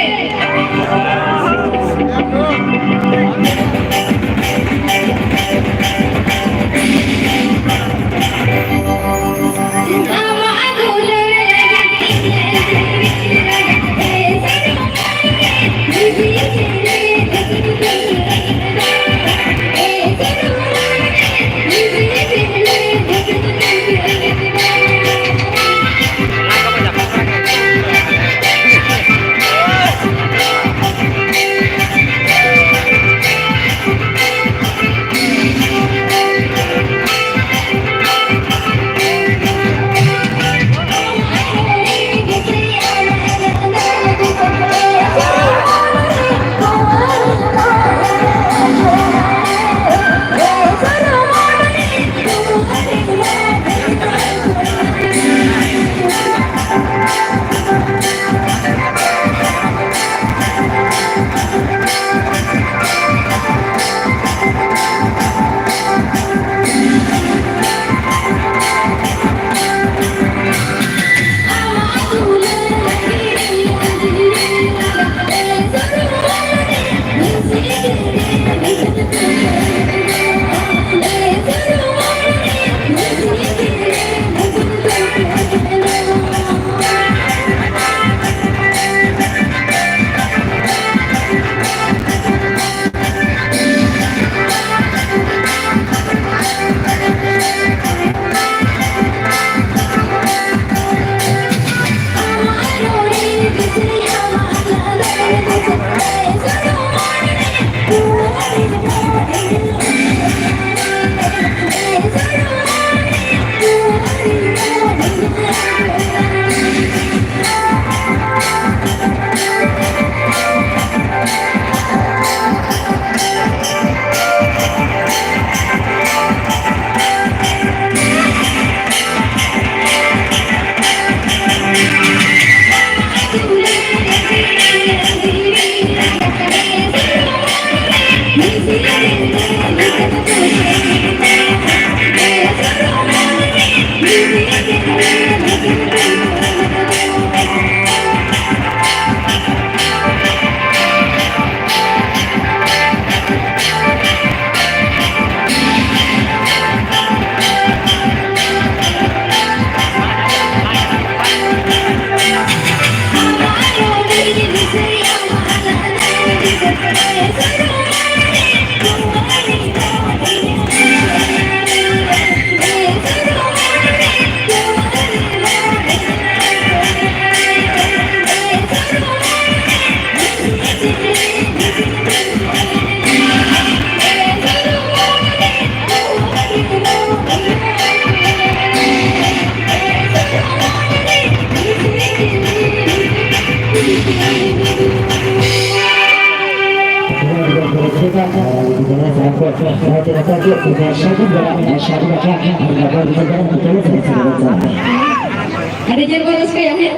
ᱟᱹᱰᱤ ᱡᱳᱨ ᱵᱚᱱ ᱨᱟᱹᱥᱠᱟᱹᱭᱟ, ᱦᱮᱸ?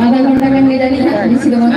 ᱟᱫᱷᱟ ᱜᱷᱚᱱᱴᱟ ᱜᱟᱱ ᱜᱮ ᱡᱟᱹᱱᱤᱡ ᱦᱟᱸᱜ, ᱵᱮᱥᱤ ᱫᱚ ᱵᱟᱝ᱾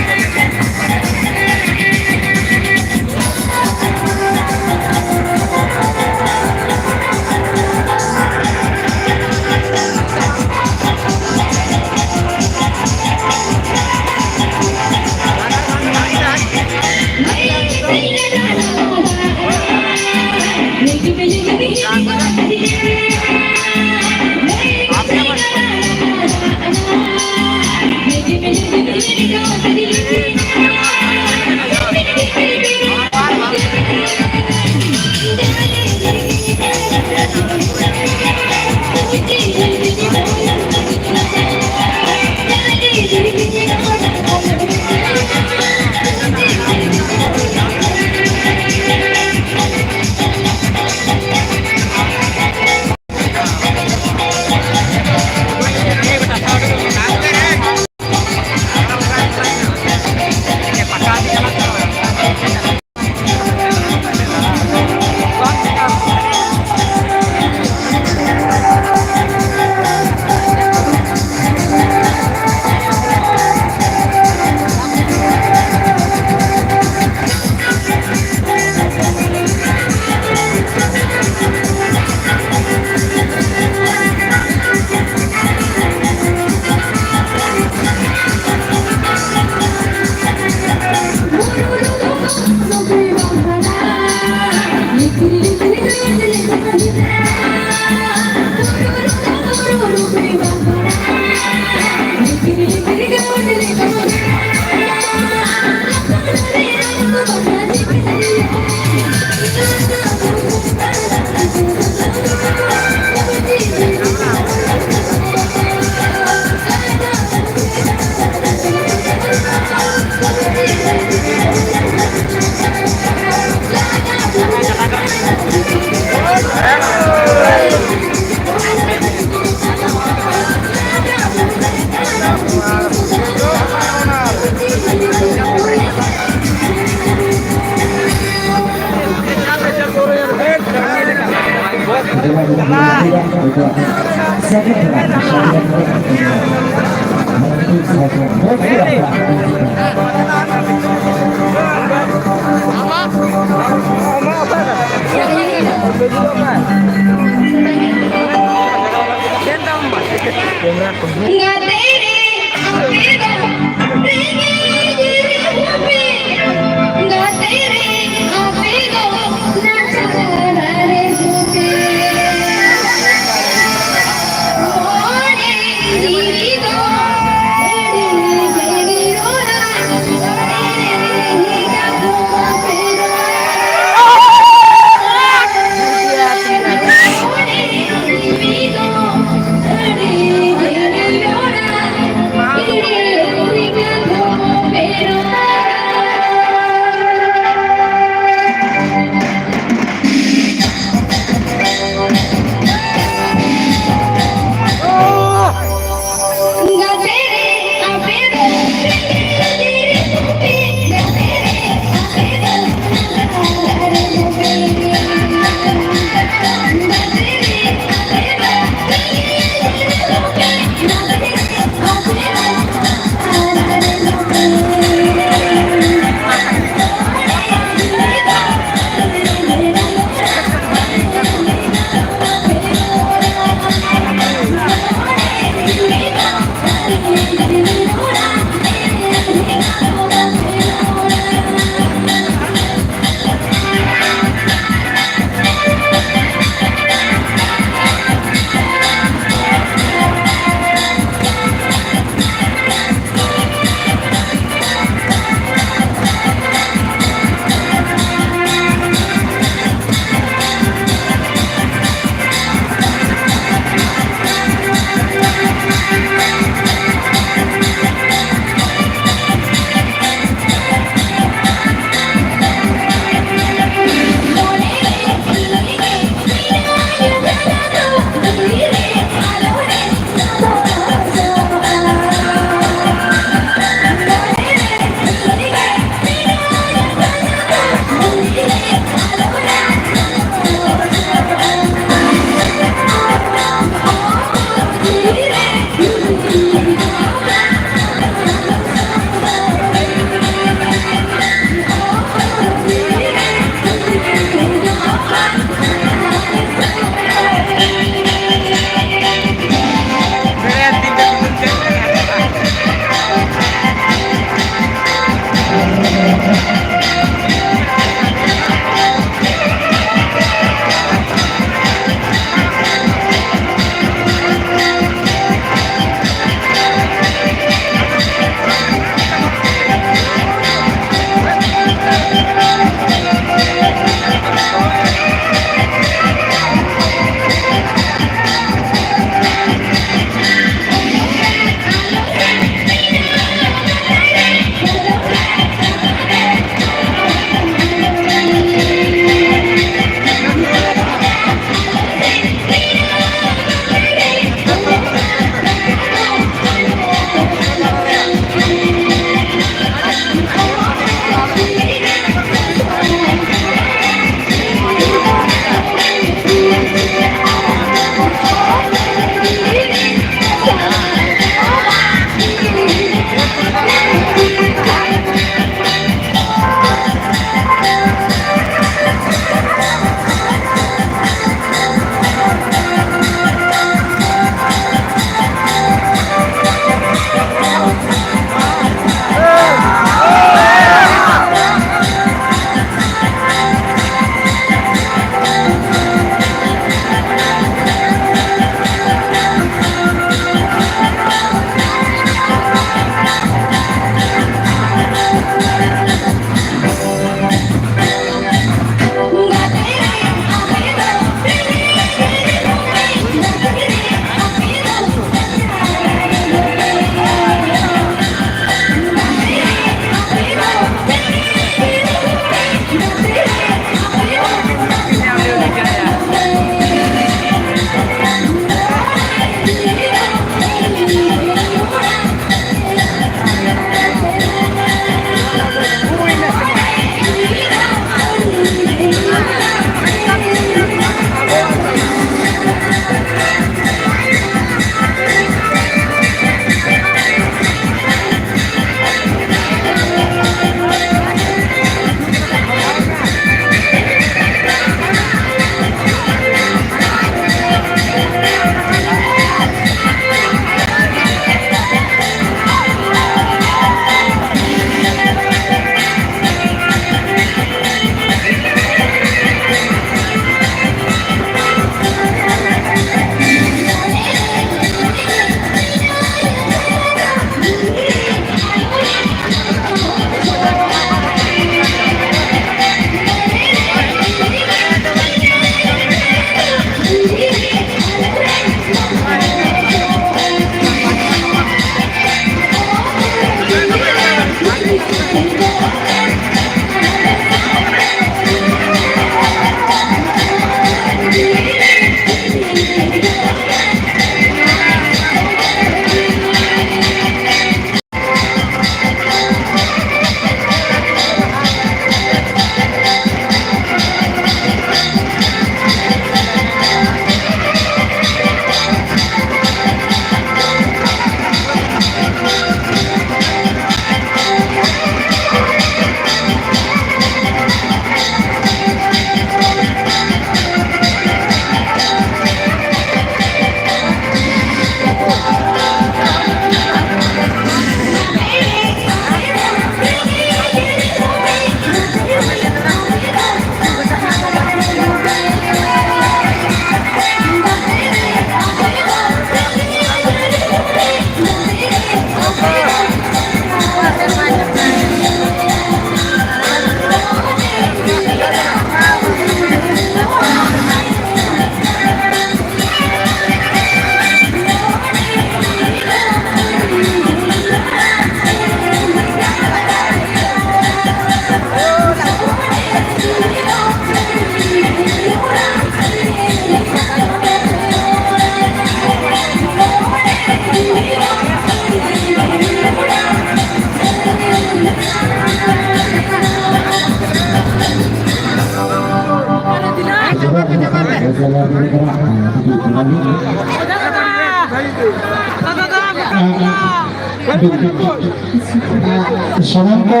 ᱥᱟᱱᱟᱢ ᱠᱚ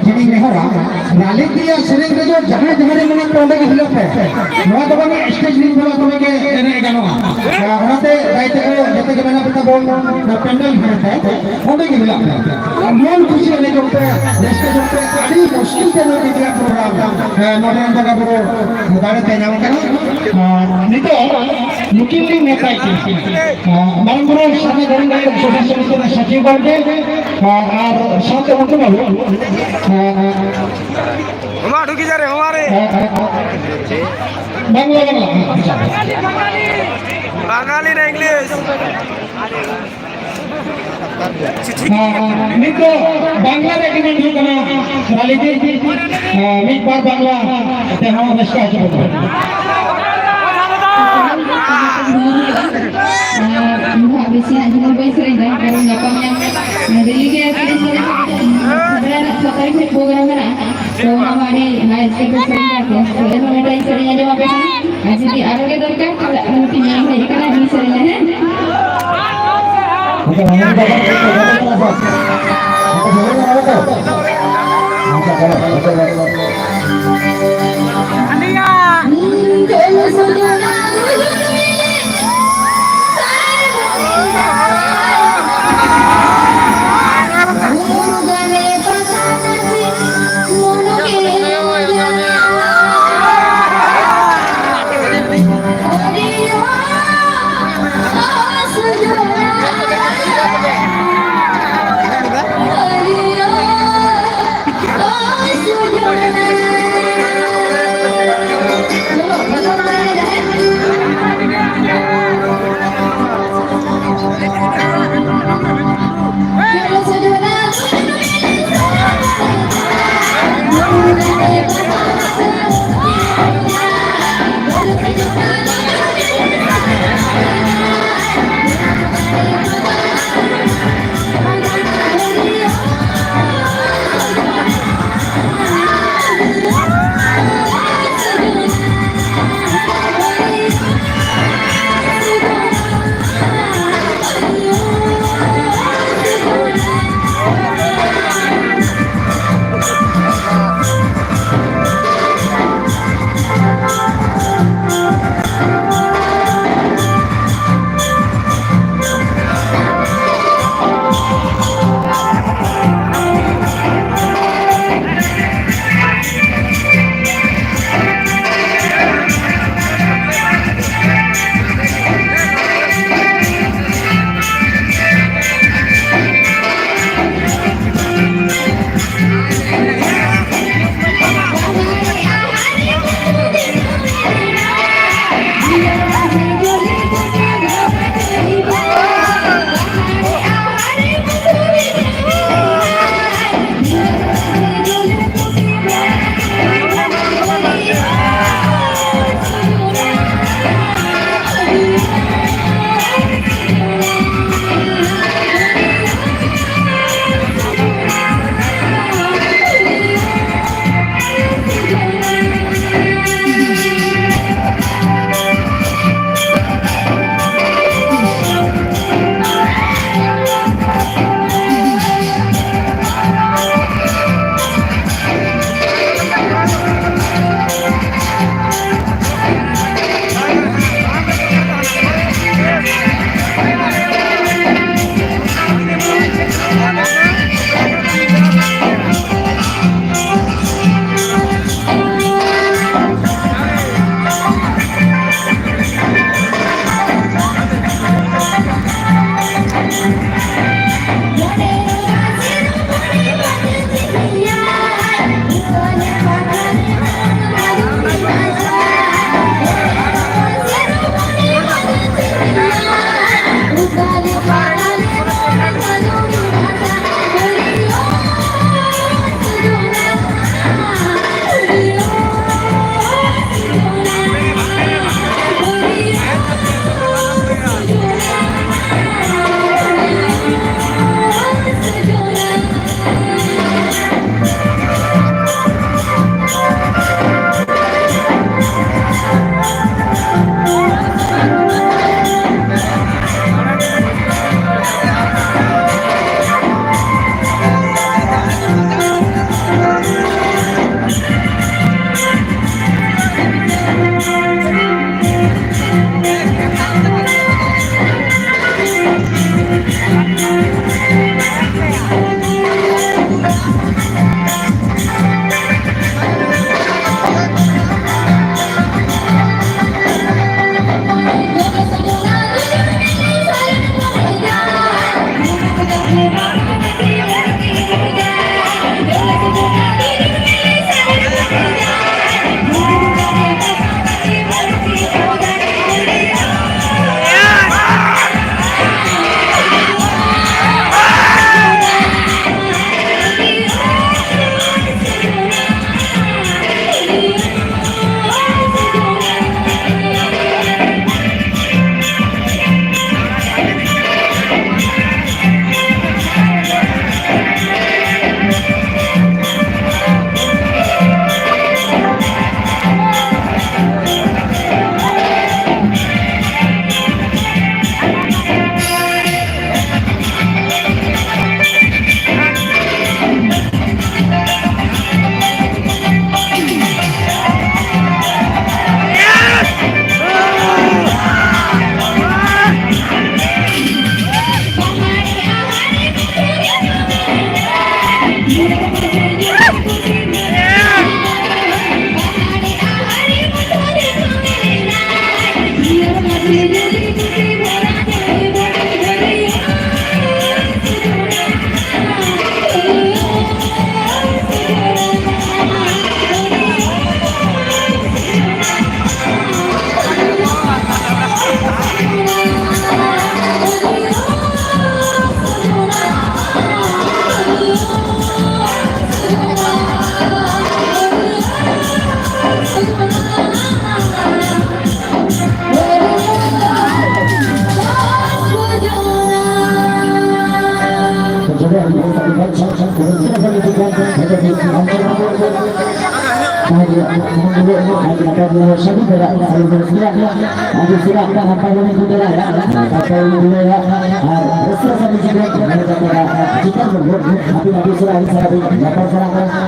ᱴᱷᱮᱱᱤᱧ ᱱᱮᱦᱚᱨᱟ, ᱨᱟᱞᱤ ᱨᱮᱭᱟᱜ ᱥᱮᱨᱮᱧ ᱨᱮᱫᱚ ᱡᱟᱦᱟᱸᱭ ᱡᱟᱦᱟᱸ ᱨᱮ ᱢᱮᱱᱟᱜ ᱯᱮ ᱚᱸᱰᱮ ᱜᱮ ᱦᱤᱞᱟᱹᱜ ᱯᱮ᱾ ᱱᱚᱣᱟ ᱫᱚ ᱵᱟᱝ ᱥᱴᱮᱡᱽ ᱨᱮ ᱵᱚᱞᱚ ᱛᱚᱵᱮ ᱜᱮ ᱮᱱᱮᱡ ᱜᱟᱱᱚᱜᱼᱟ᱾ ᱚᱱᱟᱛᱮ ᱫᱟᱭᱤᱛᱛᱚ ᱠᱚ ᱡᱚᱛᱚ ᱜᱮ ᱢᱮᱱᱟᱜ ᱯᱮ ᱛᱟᱵᱚᱱ, ᱯᱮᱱᱰᱮᱞ ᱫᱷᱟᱨᱮ ᱛᱮ ᱚᱸᱰᱮ ᱜᱮ ᱦᱤᱞᱟᱹᱜ ᱯᱮ᱾ ᱢᱚᱱ ᱠᱷᱩᱥᱤ ᱮᱱᱮᱡ ᱡᱚᱝ ᱯᱮ, ᱨᱟᱹᱥᱠᱟᱹ ᱡᱚᱝ ᱯᱮ᱾ ᱟᱹᱰᱤ ᱢᱩᱥᱠᱤᱞ ᱛᱮ ᱱᱚᱣᱟ ᱢᱤᱰᱤᱭᱟ ᱯᱨᱳᱜᱨᱟᱢ, ᱱᱚᱰᱮ ᱵᱚᱸᱜᱟ ᱵᱩᱨᱩ ᱫᱟᱲᱮ ᱛᱮ ᱧᱟᱢ ᱠᱟᱱᱟ᱾ ᱟᱨ ᱱᱤᱛᱚᱜ ᱱᱩᱠᱤᱱ ᱞᱤᱧ ᱱᱮᱣᱛᱟᱭᱮᱫ ᱠᱤᱱᱟ᱾ ᱢᱟᱨᱟᱝ ᱵᱩᱨᱩ ᱥᱟᱨᱱᱟ ᱫᱷᱚᱨᱚᱢ ᱜᱟᱲ ᱥᱚᱫᱚᱥᱥᱚ ᱥᱚᱢᱤᱛᱤ ᱨᱮᱱ ᱥᱚᱪᱤᱵᱽ ᱜᱚᱢᱠᱮ ᱟᱨ ᱥᱟᱶᱛᱮ ᱩᱱᱠᱩ ᱵᱟᱹᱵᱩ, ᱦᱚᱢᱟ ᱰᱷᱩᱠᱤ ᱡᱟ ᱨᱮ, ᱦᱚᱢᱟ ᱨᱮ᱾ ᱵᱟᱝᱞᱟ, ᱵᱟᱝᱞᱟ᱾ ᱵᱟᱝᱜᱟᱞᱤ ᱨᱮ ᱤᱝᱞᱤᱥ᱾ ᱱᱤᱛ ᱫᱚ ᱵᱟᱝᱞᱟ ᱨᱮ ᱮᱱᱮᱡ ᱦᱩᱭᱩᱜ ᱠᱟᱱᱟ᱾ ᱨᱟᱞᱤ ᱜᱮ, ᱢᱤᱫ ᱵᱟᱨ ᱵᱟᱝᱞᱟ ᱛᱮᱦᱚᱸ ᱨᱟᱹᱥᱠᱟᱹ ᱦᱚᱪᱚ ᱠᱚ ᱠᱟᱱᱟ᱾ ᱟᱨ ᱱᱚᱣᱟ ᱵᱮᱥᱤ ᱟᱸᱡᱚᱢ ᱵᱟᱹᱧ ᱥᱮᱨᱮᱧ ᱫᱟ, ᱠᱟᱨᱚᱱ ᱜᱟᱯᱟ ᱢᱮᱭᱟᱝ ᱨᱮᱞᱤ ᱜᱮ ᱛᱤᱨᱤᱥ ᱛᱟᱹᱨᱤᱠᱷ ᱠᱷᱚᱱᱟᱜ ᱥᱟᱛ ᱛᱟᱹᱨᱤᱠᱷ ᱫᱷᱟᱹᱵᱤᱡ ᱯᱨᱳᱜᱨᱟᱢ ᱢᱮᱱᱟᱜᱼᱟ᱾ ᱛᱚ ᱚᱱᱟ ᱢᱟ ᱟᱹᱰᱤ ᱦᱟᱭ ᱥᱠᱮᱞ ᱛᱮ ᱥᱮᱨᱮᱧ ᱠᱟᱱᱟ ᱛᱚ, ᱛᱚ ᱮᱱᱦᱚᱸ ᱢᱤᱫᱴᱟᱝ ᱥᱮᱨᱮᱧ ᱟᱸᱡᱚᱢ ᱟᱯᱮ ᱠᱟᱱᱟ᱾ ᱟᱨ ᱡᱩᱫᱤ ᱟᱨᱚ ᱜᱮ ᱫᱚᱨᱠᱟᱨ, ᱛᱟᱦᱞᱮ ᱟᱨ ᱢᱤᱫᱴᱤᱡ ᱢᱮᱞᱟ ᱦᱮᱡ ᱟᱠᱟᱱᱟ, ᱟᱨ ᱢᱤᱫ ᱥᱮᱨᱮᱧᱟ, ᱦᱮᱸ?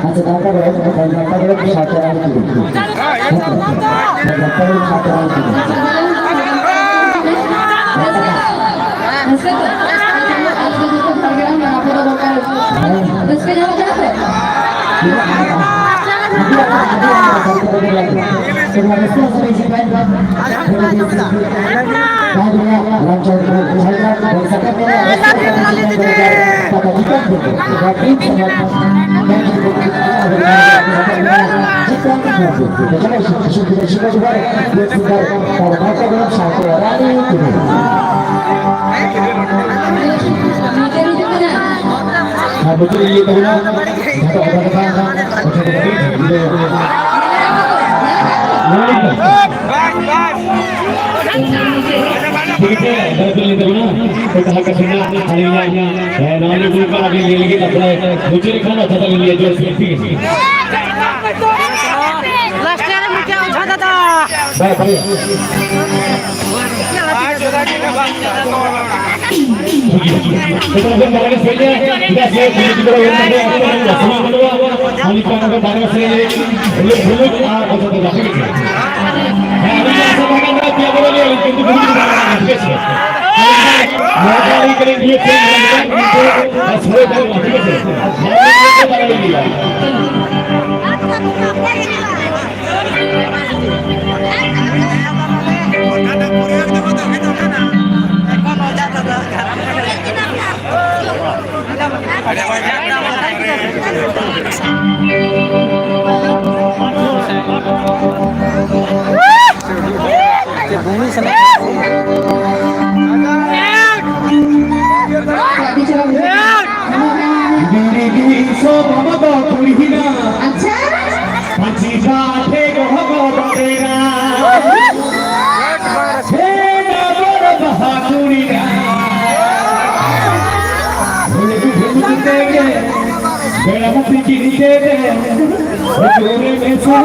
ᱟᱪᱪᱷᱟ, ᱫᱟᱠᱟ ᱫᱚ ᱰᱟᱠᱛᱟᱨ ᱵᱟᱹᱵᱩ ᱥᱟᱶᱛᱮ ᱨᱟᱱ ᱠᱚᱫᱚ᱾ ᱨᱟᱹᱥᱠᱟᱹ ᱧᱟᱢᱚᱜ ᱠᱟᱱᱟ ᱛᱚ? ᱱᱚᱛᱮ ᱦᱤᱡᱩᱜ ᱠᱟᱱᱟ᱾ ᱟᱨ ᱱᱚᱛᱮ ᱤᱭᱟᱹ ᱛᱟᱵᱚᱱᱟ, ᱡᱟᱦᱟᱸ ᱫᱚ ᱟᱵᱚ ᱠᱟᱛᱷᱟ, ᱟᱪᱪᱷᱟ, ᱴᱷᱤᱠ ᱜᱮᱭᱟ, ᱫᱟᱭᱟ ᱠᱟᱛᱮ ᱞᱟᱹᱭ ᱛᱟᱵᱚᱱᱟ, ᱚᱠᱟ ᱞᱮᱠᱟ ᱥᱮᱱᱟᱜ ᱟᱹᱞᱤᱧᱟᱜ, ᱦᱮᱸ, ᱱᱚᱣᱟ ᱧᱩᱛᱩᱢ ᱠᱚ ᱟᱹᱵᱤᱱ ᱞᱟᱹᱭ ᱞᱟᱹᱜᱤᱫ ᱛᱟᱯᱚᱨᱮ ᱢᱩᱪᱟᱹᱫ ᱨᱮ ᱠᱷᱟᱱ ᱚᱨᱛᱷᱟᱛ ᱟᱹᱞᱤᱧ ᱞᱟᱹᱭ ᱡᱚᱥ ᱴᱷᱤᱠ ᱜᱮ᱾ ᱞᱟᱥᱴ ᱨᱮ ᱢᱤᱫᱴᱮᱱ ᱚᱡᱷᱟ ᱫᱟᱫᱟ᱾ ᱵᱟᱭ, ᱵᱟᱭ᱾ ᱟᱪᱪᱷᱟ᱾ ᱯᱟᱹᱧᱪᱤ ᱯᱟᱴᱷᱮ ᱜᱚᱦᱚ ᱜᱚ ᱵᱟᱵᱮᱨᱟ᱾ ᱥᱮ ᱰᱟᱵᱚᱨ ᱵᱟᱦᱟ ᱠᱩᱲᱤ ᱜᱟ᱾ ᱦᱩᱞᱩᱠ ᱦᱩᱞᱩᱠ ᱛᱮᱜᱮ ᱵᱮᱲᱟ ᱢᱟ ᱛᱤᱠᱤᱱ ᱠᱮᱫᱮ᱾ ᱦᱩᱡᱩᱨ ᱨᱮ ᱥᱩᱨ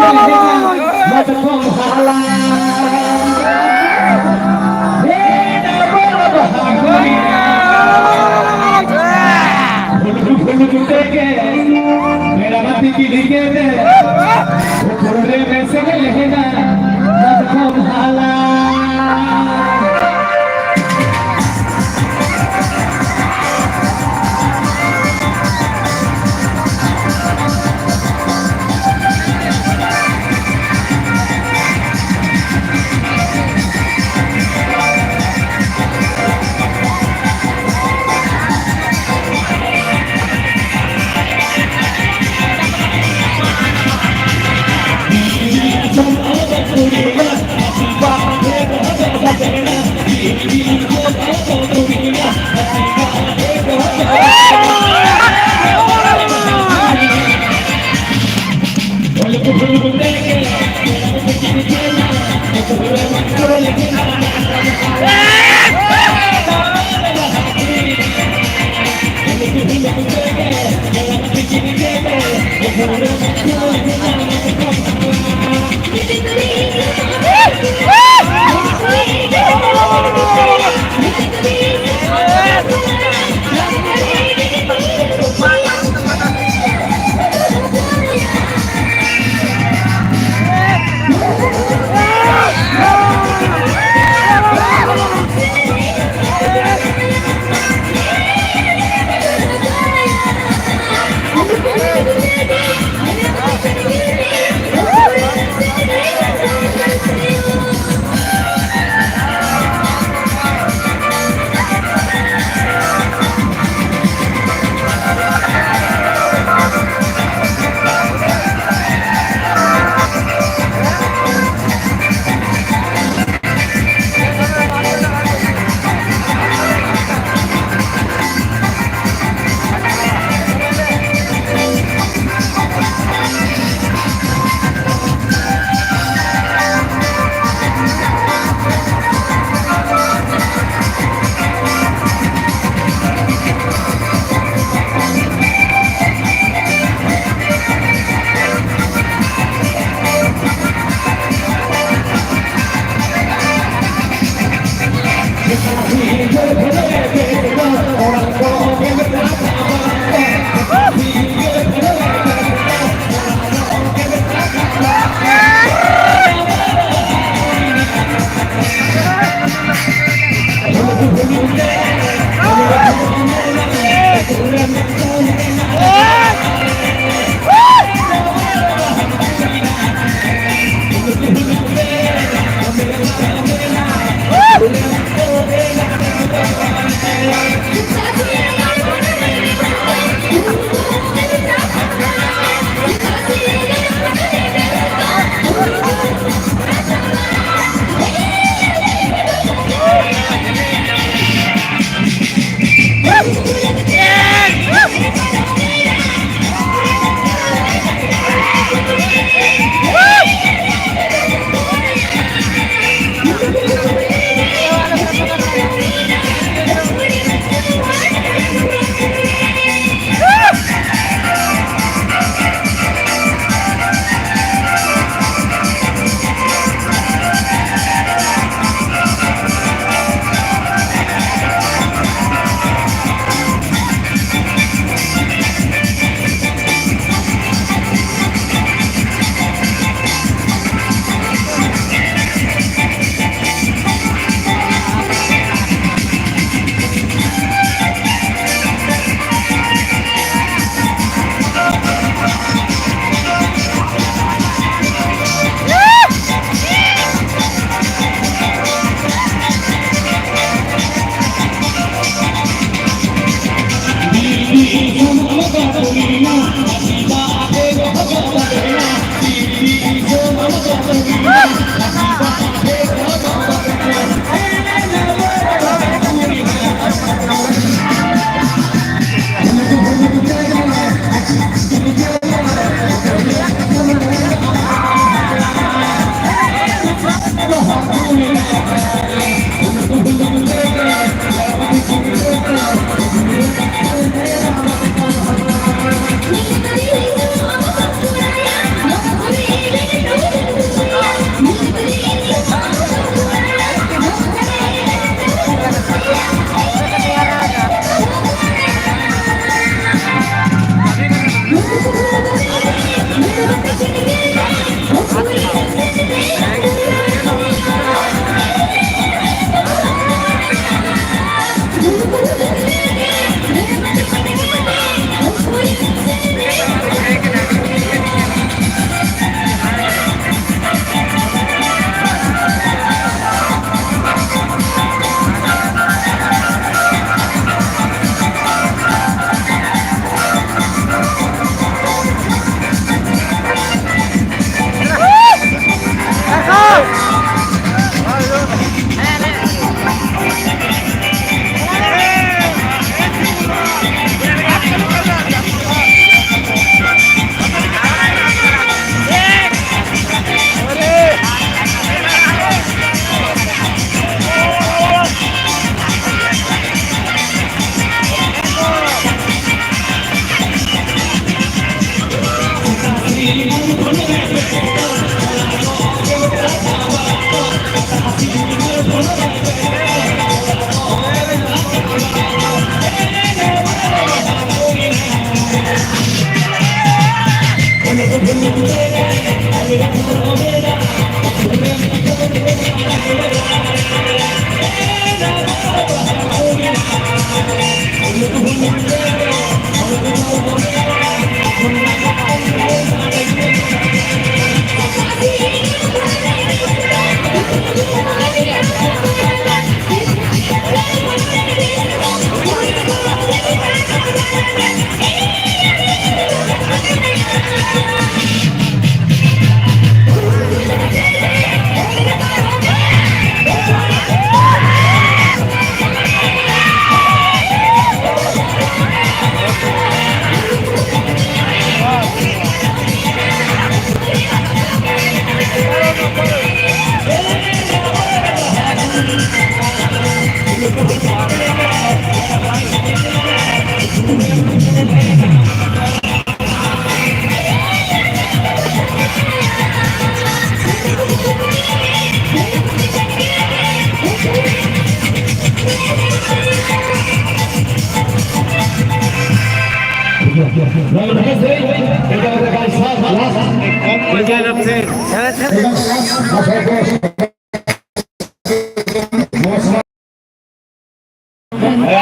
ᱢᱟᱛᱠᱚᱢ ᱦᱟᱞᱟ᱾ ᱥᱮ ᱰᱟᱵᱚᱨ ᱵᱟᱦᱟ ᱠᱩᱲᱤ ᱜᱟ᱾ ᱦᱩᱞᱩᱠ ᱦᱩᱞᱩᱠ ᱛᱮᱜᱮ ᱵᱮᱲᱟ ᱢᱟ ᱛᱤᱠᱤᱱ ᱠᱮᱫᱮ᱾ ᱦᱩᱡᱩᱨ ᱨᱮ ᱥᱮ ᱞᱮᱦᱮᱱᱟ ᱢᱟᱛᱠᱚᱢ ᱦᱟᱞᱟ᱾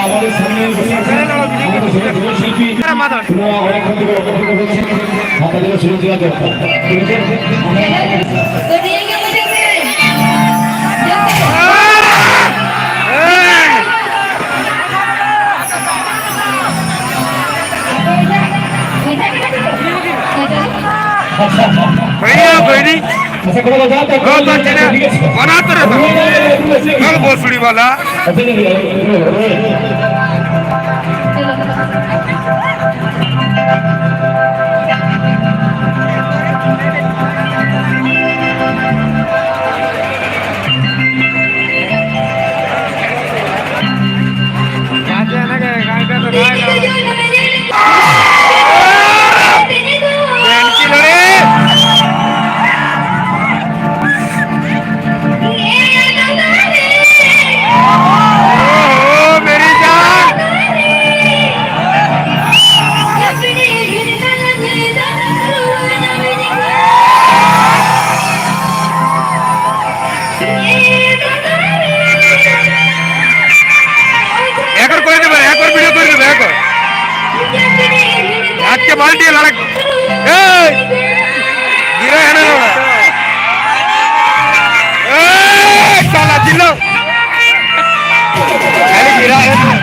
আমাদের সামনে, আমাদের শিল্পী, ওনারা অনেকক্ষণ ধরে অপেক্ষা করছেন। আপনাদের সুযোগ দেওয়া দরকার। भैया, बहनी, बहुत अच्छे ने बनाते रहता हूँ। कल भोसड़ी वाला। একবার করে দেবে, একবার ভিডিও করে দেবে, একবার। আজকে বালতি লড়াই। এই! গিরা এনে দাও। এই, শালা, চিল্লাও। খালি গিরা এনে।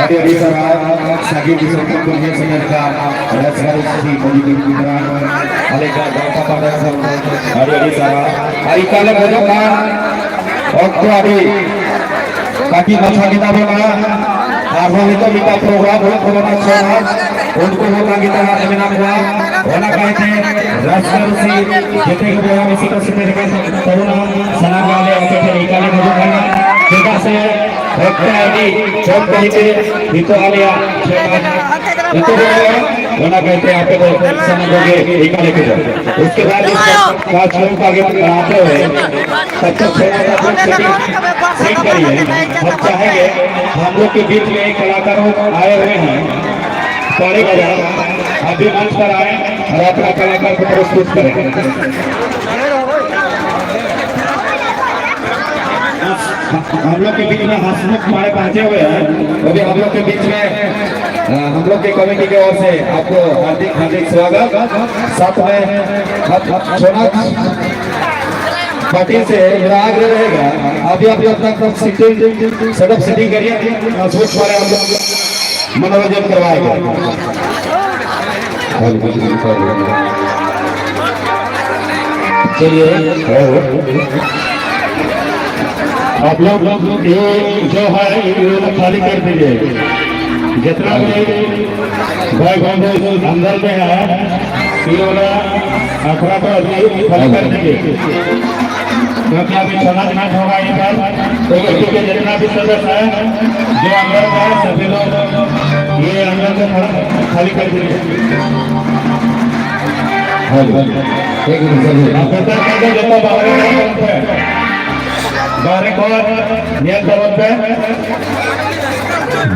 ᱟᱹᱰᱤ ᱟᱹᱰᱤ ᱥᱟᱨᱦᱟᱣ, ᱥᱟᱸᱜᱮ ᱫᱤᱥᱚᱢ ᱠᱷᱚᱱ ᱠᱚ ᱦᱮᱡ ᱥᱮᱴᱮᱨ ᱟᱠᱟᱱ ᱨᱟᱡᱽ ᱟᱹᱨᱤ ᱥᱤ ᱢᱟᱹᱡᱷᱤ ᱜᱚᱰᱮᱛ ᱜᱤᱫᱽᱨᱟᱹ, ᱟᱞᱮ ᱠᱚᱣᱟᱜ ᱜᱟᱶᱛᱟ ᱯᱟᱦᱴᱟ ᱠᱷᱚᱱ ᱟᱹᱰᱤ ᱟᱹᱰᱤ ᱥᱟᱨᱦᱟᱣ᱾ ᱟᱨ ᱮᱠᱟᱞ ᱞᱮ ᱠᱷᱚᱡᱚᱜ ᱠᱟᱱ ᱚᱠᱛᱚ ᱟᱹᱰᱤ ᱠᱟᱹᱴᱤᱡ ᱢᱟᱪᱷᱟ ᱜᱮᱛᱟ ᱵᱚᱱᱟ᱾ ᱟᱨᱦᱚᱸ ᱱᱤᱛᱚᱜ ᱢᱤᱫᱴᱟᱝ ᱯᱨᱳᱜᱨᱟᱢ ᱦᱩᱭᱩᱜ ᱛᱟᱵᱚᱱᱟ ᱥᱚᱦᱨᱟᱭ, ᱩᱱᱠᱩ ᱦᱚᱸ ᱛᱟᱺᱜᱤ ᱛᱟᱲᱟᱜ ᱨᱮ ᱢᱮᱱᱟᱜ ᱠᱚᱣᱟ᱾ ᱚᱱᱟ ᱠᱟᱭᱛᱮ ᱨᱟᱹᱥᱠᱟᱹ ᱨᱩᱥᱤ ᱡᱮᱛᱮ ᱜᱮ ᱵᱚᱭᱦᱟ ᱢᱤᱥᱤ ᱠᱚ ᱥᱮᱴᱮᱨ ᱟᱠᱟᱱ ᱛᱟᱵᱚᱱᱟ, ᱥᱟᱱᱟᱢ ᱜᱮ ᱟᱞᱮ ᱟᱯᱮ ᱴᱷᱮᱱ ᱤᱠᱟᱹ ᱞᱮ ᱠᱷᱚᱡᱚᱜ ᱠᱟᱱᱟ᱾ ᱪᱮᱫᱟᱜ ᱥᱮ ᱚᱠᱛᱚ ᱟᱹᱰᱤ ᱠᱚᱢ ᱠᱷᱟᱹᱛᱤᱨ ᱛᱮ ᱱᱤᱛᱚᱜ ᱟᱞᱮᱭᱟᱜ ᱱᱤᱛᱚᱜ ᱫᱚ ᱚᱱᱟ ᱠᱟᱭᱛᱮ ᱟᱯᱮ ᱫᱚ ᱥᱟᱱᱟᱢ ᱠᱚᱜᱮ ᱤᱠᱟᱹ ᱞᱮ ᱠᱷᱚᱡᱚᱜ᱾ उसके बाद इसका कार्यक्रम को आगे बढ़ाते हुए तब तक थोड़ा सा आप लोग सेटिंग सीख करिए। हम चाहेंगे, हम लोग के बीच में एक कलाकार आए हुए हैं, तारे बाजार, आप भी मंच पर आए और अपना कलाकार को प्रस्तुत करें। हम लोग के बीच में हसमुख माड़े पहुंचे हुए हैं, वो भी हम लोग के बीच में, अ, हम लोग के कमेटी की ओर से आपको हार्दिक हार्दिक स्वागत। साथ में हम, हम सोना पार्टी से मेरा आग्रह रहेगा, अभी आप लोग अपना सीटिंग, सेटअप सेटिंग करिए, अ, सोच पा रहे हम लोग मनोरंजन करवाएगा। आप लोग ये जो है, ये वाला खाली कर दीजिए। जितना भी भाई बंधु अंदर में है, ये वाला अखड़ा को अभी खाली कर दीजिए, क्योंकि अभी छलांग होगा इधर। तो ये के जितना भी सदस्य है, जो अंदर का है, सभी लोग ये अंदर से थोड़ा खाली कर दीजिए। हाँ जी। एक मिनट, सर। आप बेहतर कर दो, जब बाहर है, बाहर को नियंत्रण पे।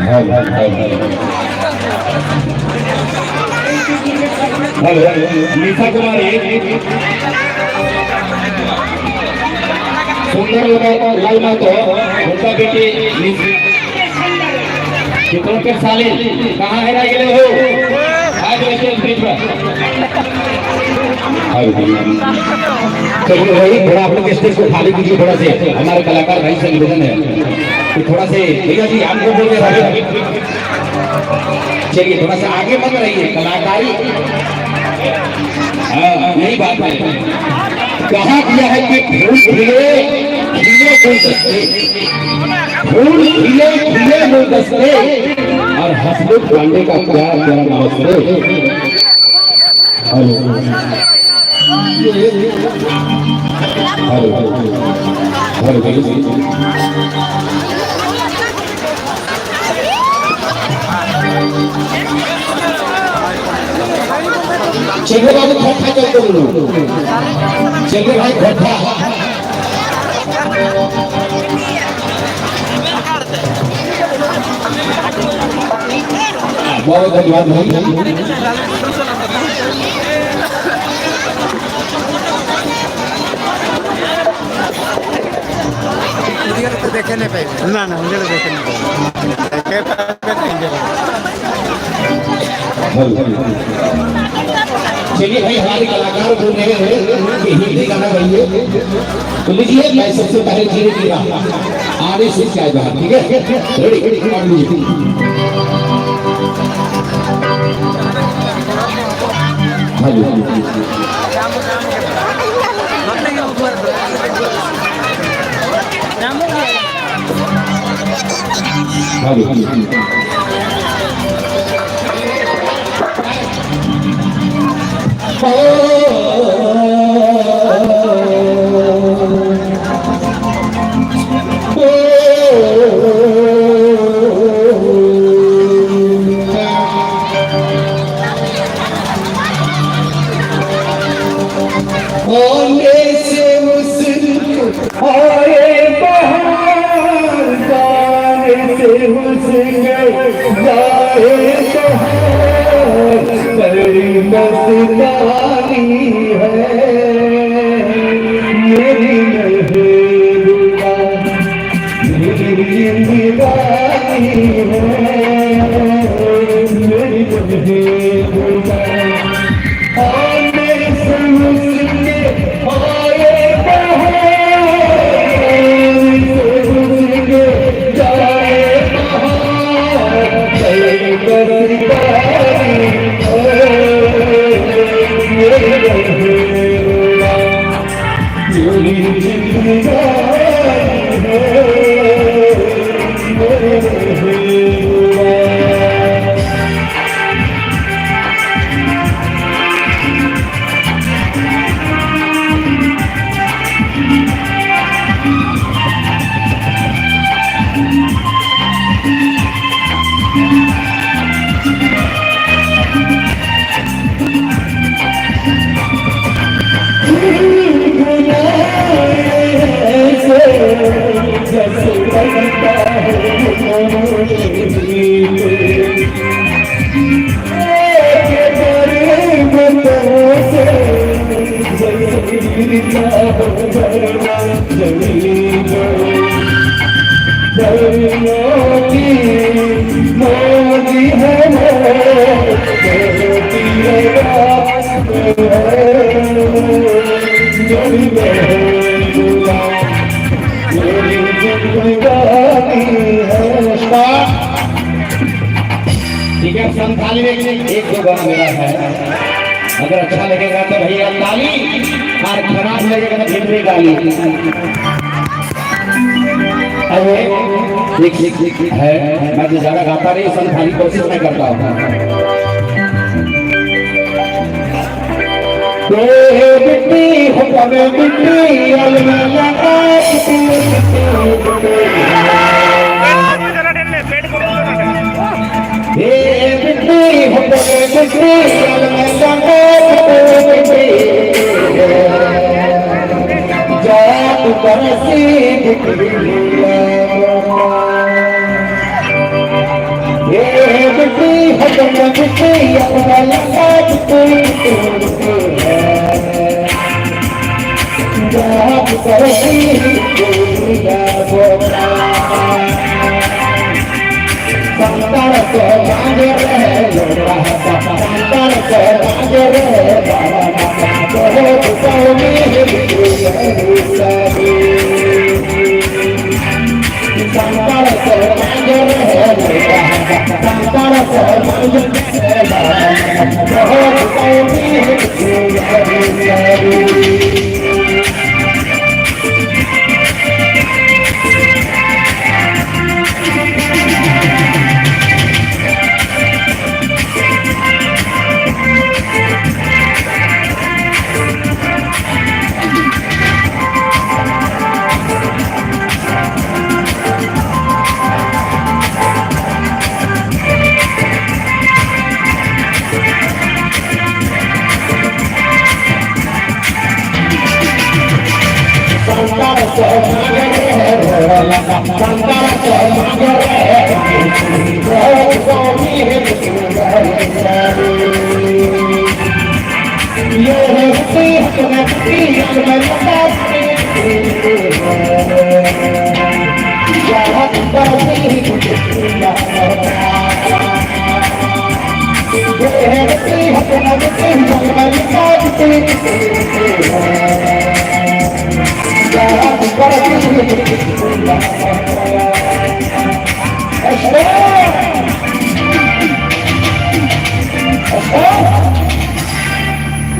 हाँ जी, हाँ जी। हेलो, निशा कुमारी, सुंदर लाल महतो, उनका बेटी निशा। चित्रंजन सालिन, कहाँ हेरा गेले हो? आ जाओ स्टेज बीच पर। चलिए भाई, थोड़ा आप लोग स्टेज को खाली कीजिए, थोड़ा से हमारे कलाकार भाई से निवेदन है कि थोड़ा से भैया जी हमको बोल रहे हैं। चलिए, थोड़ा सा आगे मत रहिए, कलाकारी। हाँ, यही बात है। कहा गया है कि फूल खिले, खिले गुलदस्ते, फूल खिले, खिले गुलदस्ते, और हसमुख पांडे का प्यारा प्यारा नमस्ते। हेलो। हेलो। हेलो। चंद्र बाबू खोखा चल तो बोलो। चंद्र भाई खोखा। बहुत धन्यवाद भाई। उधर तो देखे नहीं पाए। ना, ना, उधर तो देखे नहीं पाए। देखे पाए तो इंजर हो। चलिए भाई, हमारे कलाकार बोल रहे हैं कि हिंदी गाना गाइए। तो लीजिए, मैं सबसे पहले धीरे धीरे आने से क्या जहाँ, ठीक है? Ready, ready, ready. हाँ जी। होने से मुस्कुराए बहार, गाने से मुस्कुराए बहार, बड़ी मस्तानी है मेरी महबूबा। मेरी जिंदगानी है, मेरी महबूबा। आने से मुस्के आए बहार, से मुस्के जाए बहार। बस प्यारी, ओ, मेरी महबूबा। ठीक है, संथाली में एक दो गाना मेरा है, अगर अच्छा लगेगा तो भैया ताली, और खराब लगेगा तो फिर भी गाली। है, मैं तो ज्यादा गाता नहीं, संथाली कोशिश मैं करता हूँ। ए बिट्टी, हो पवे बिट्टी, अलमला। ए बिट्टी, हो पवे बिट्टी, अलमला। जादू बरसी बिट्टी। ए बिट्टी, हो पवे बिट्टी, अलमला।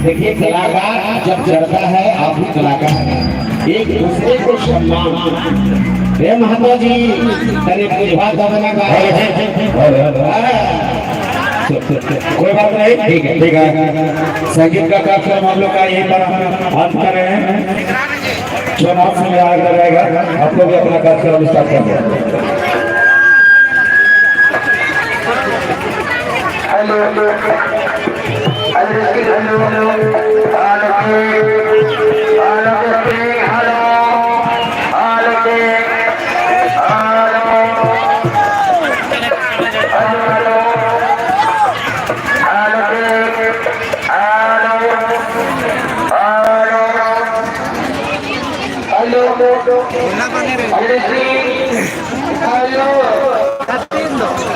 देखिए, कलाकार जब चढ़ता है, आप कलाकार एक दूसरे को सम्मान। हे महतो जी, तने कुछ बात बताना का है। कोई बात नहीं, ठीक है, ठीक है। संगीत का कार्यक्रम हम लोग का यहीं पर हम अंत कर रहे हैं। चुनाव समय आ रहेगा, आप लोग भी अपना कार्यक्रम start कर दो। Hello, hello, hello, hello, hello, hello, hello, hello, hello, hello, hello, hello, hello, hello, hello,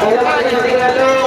hello, hello,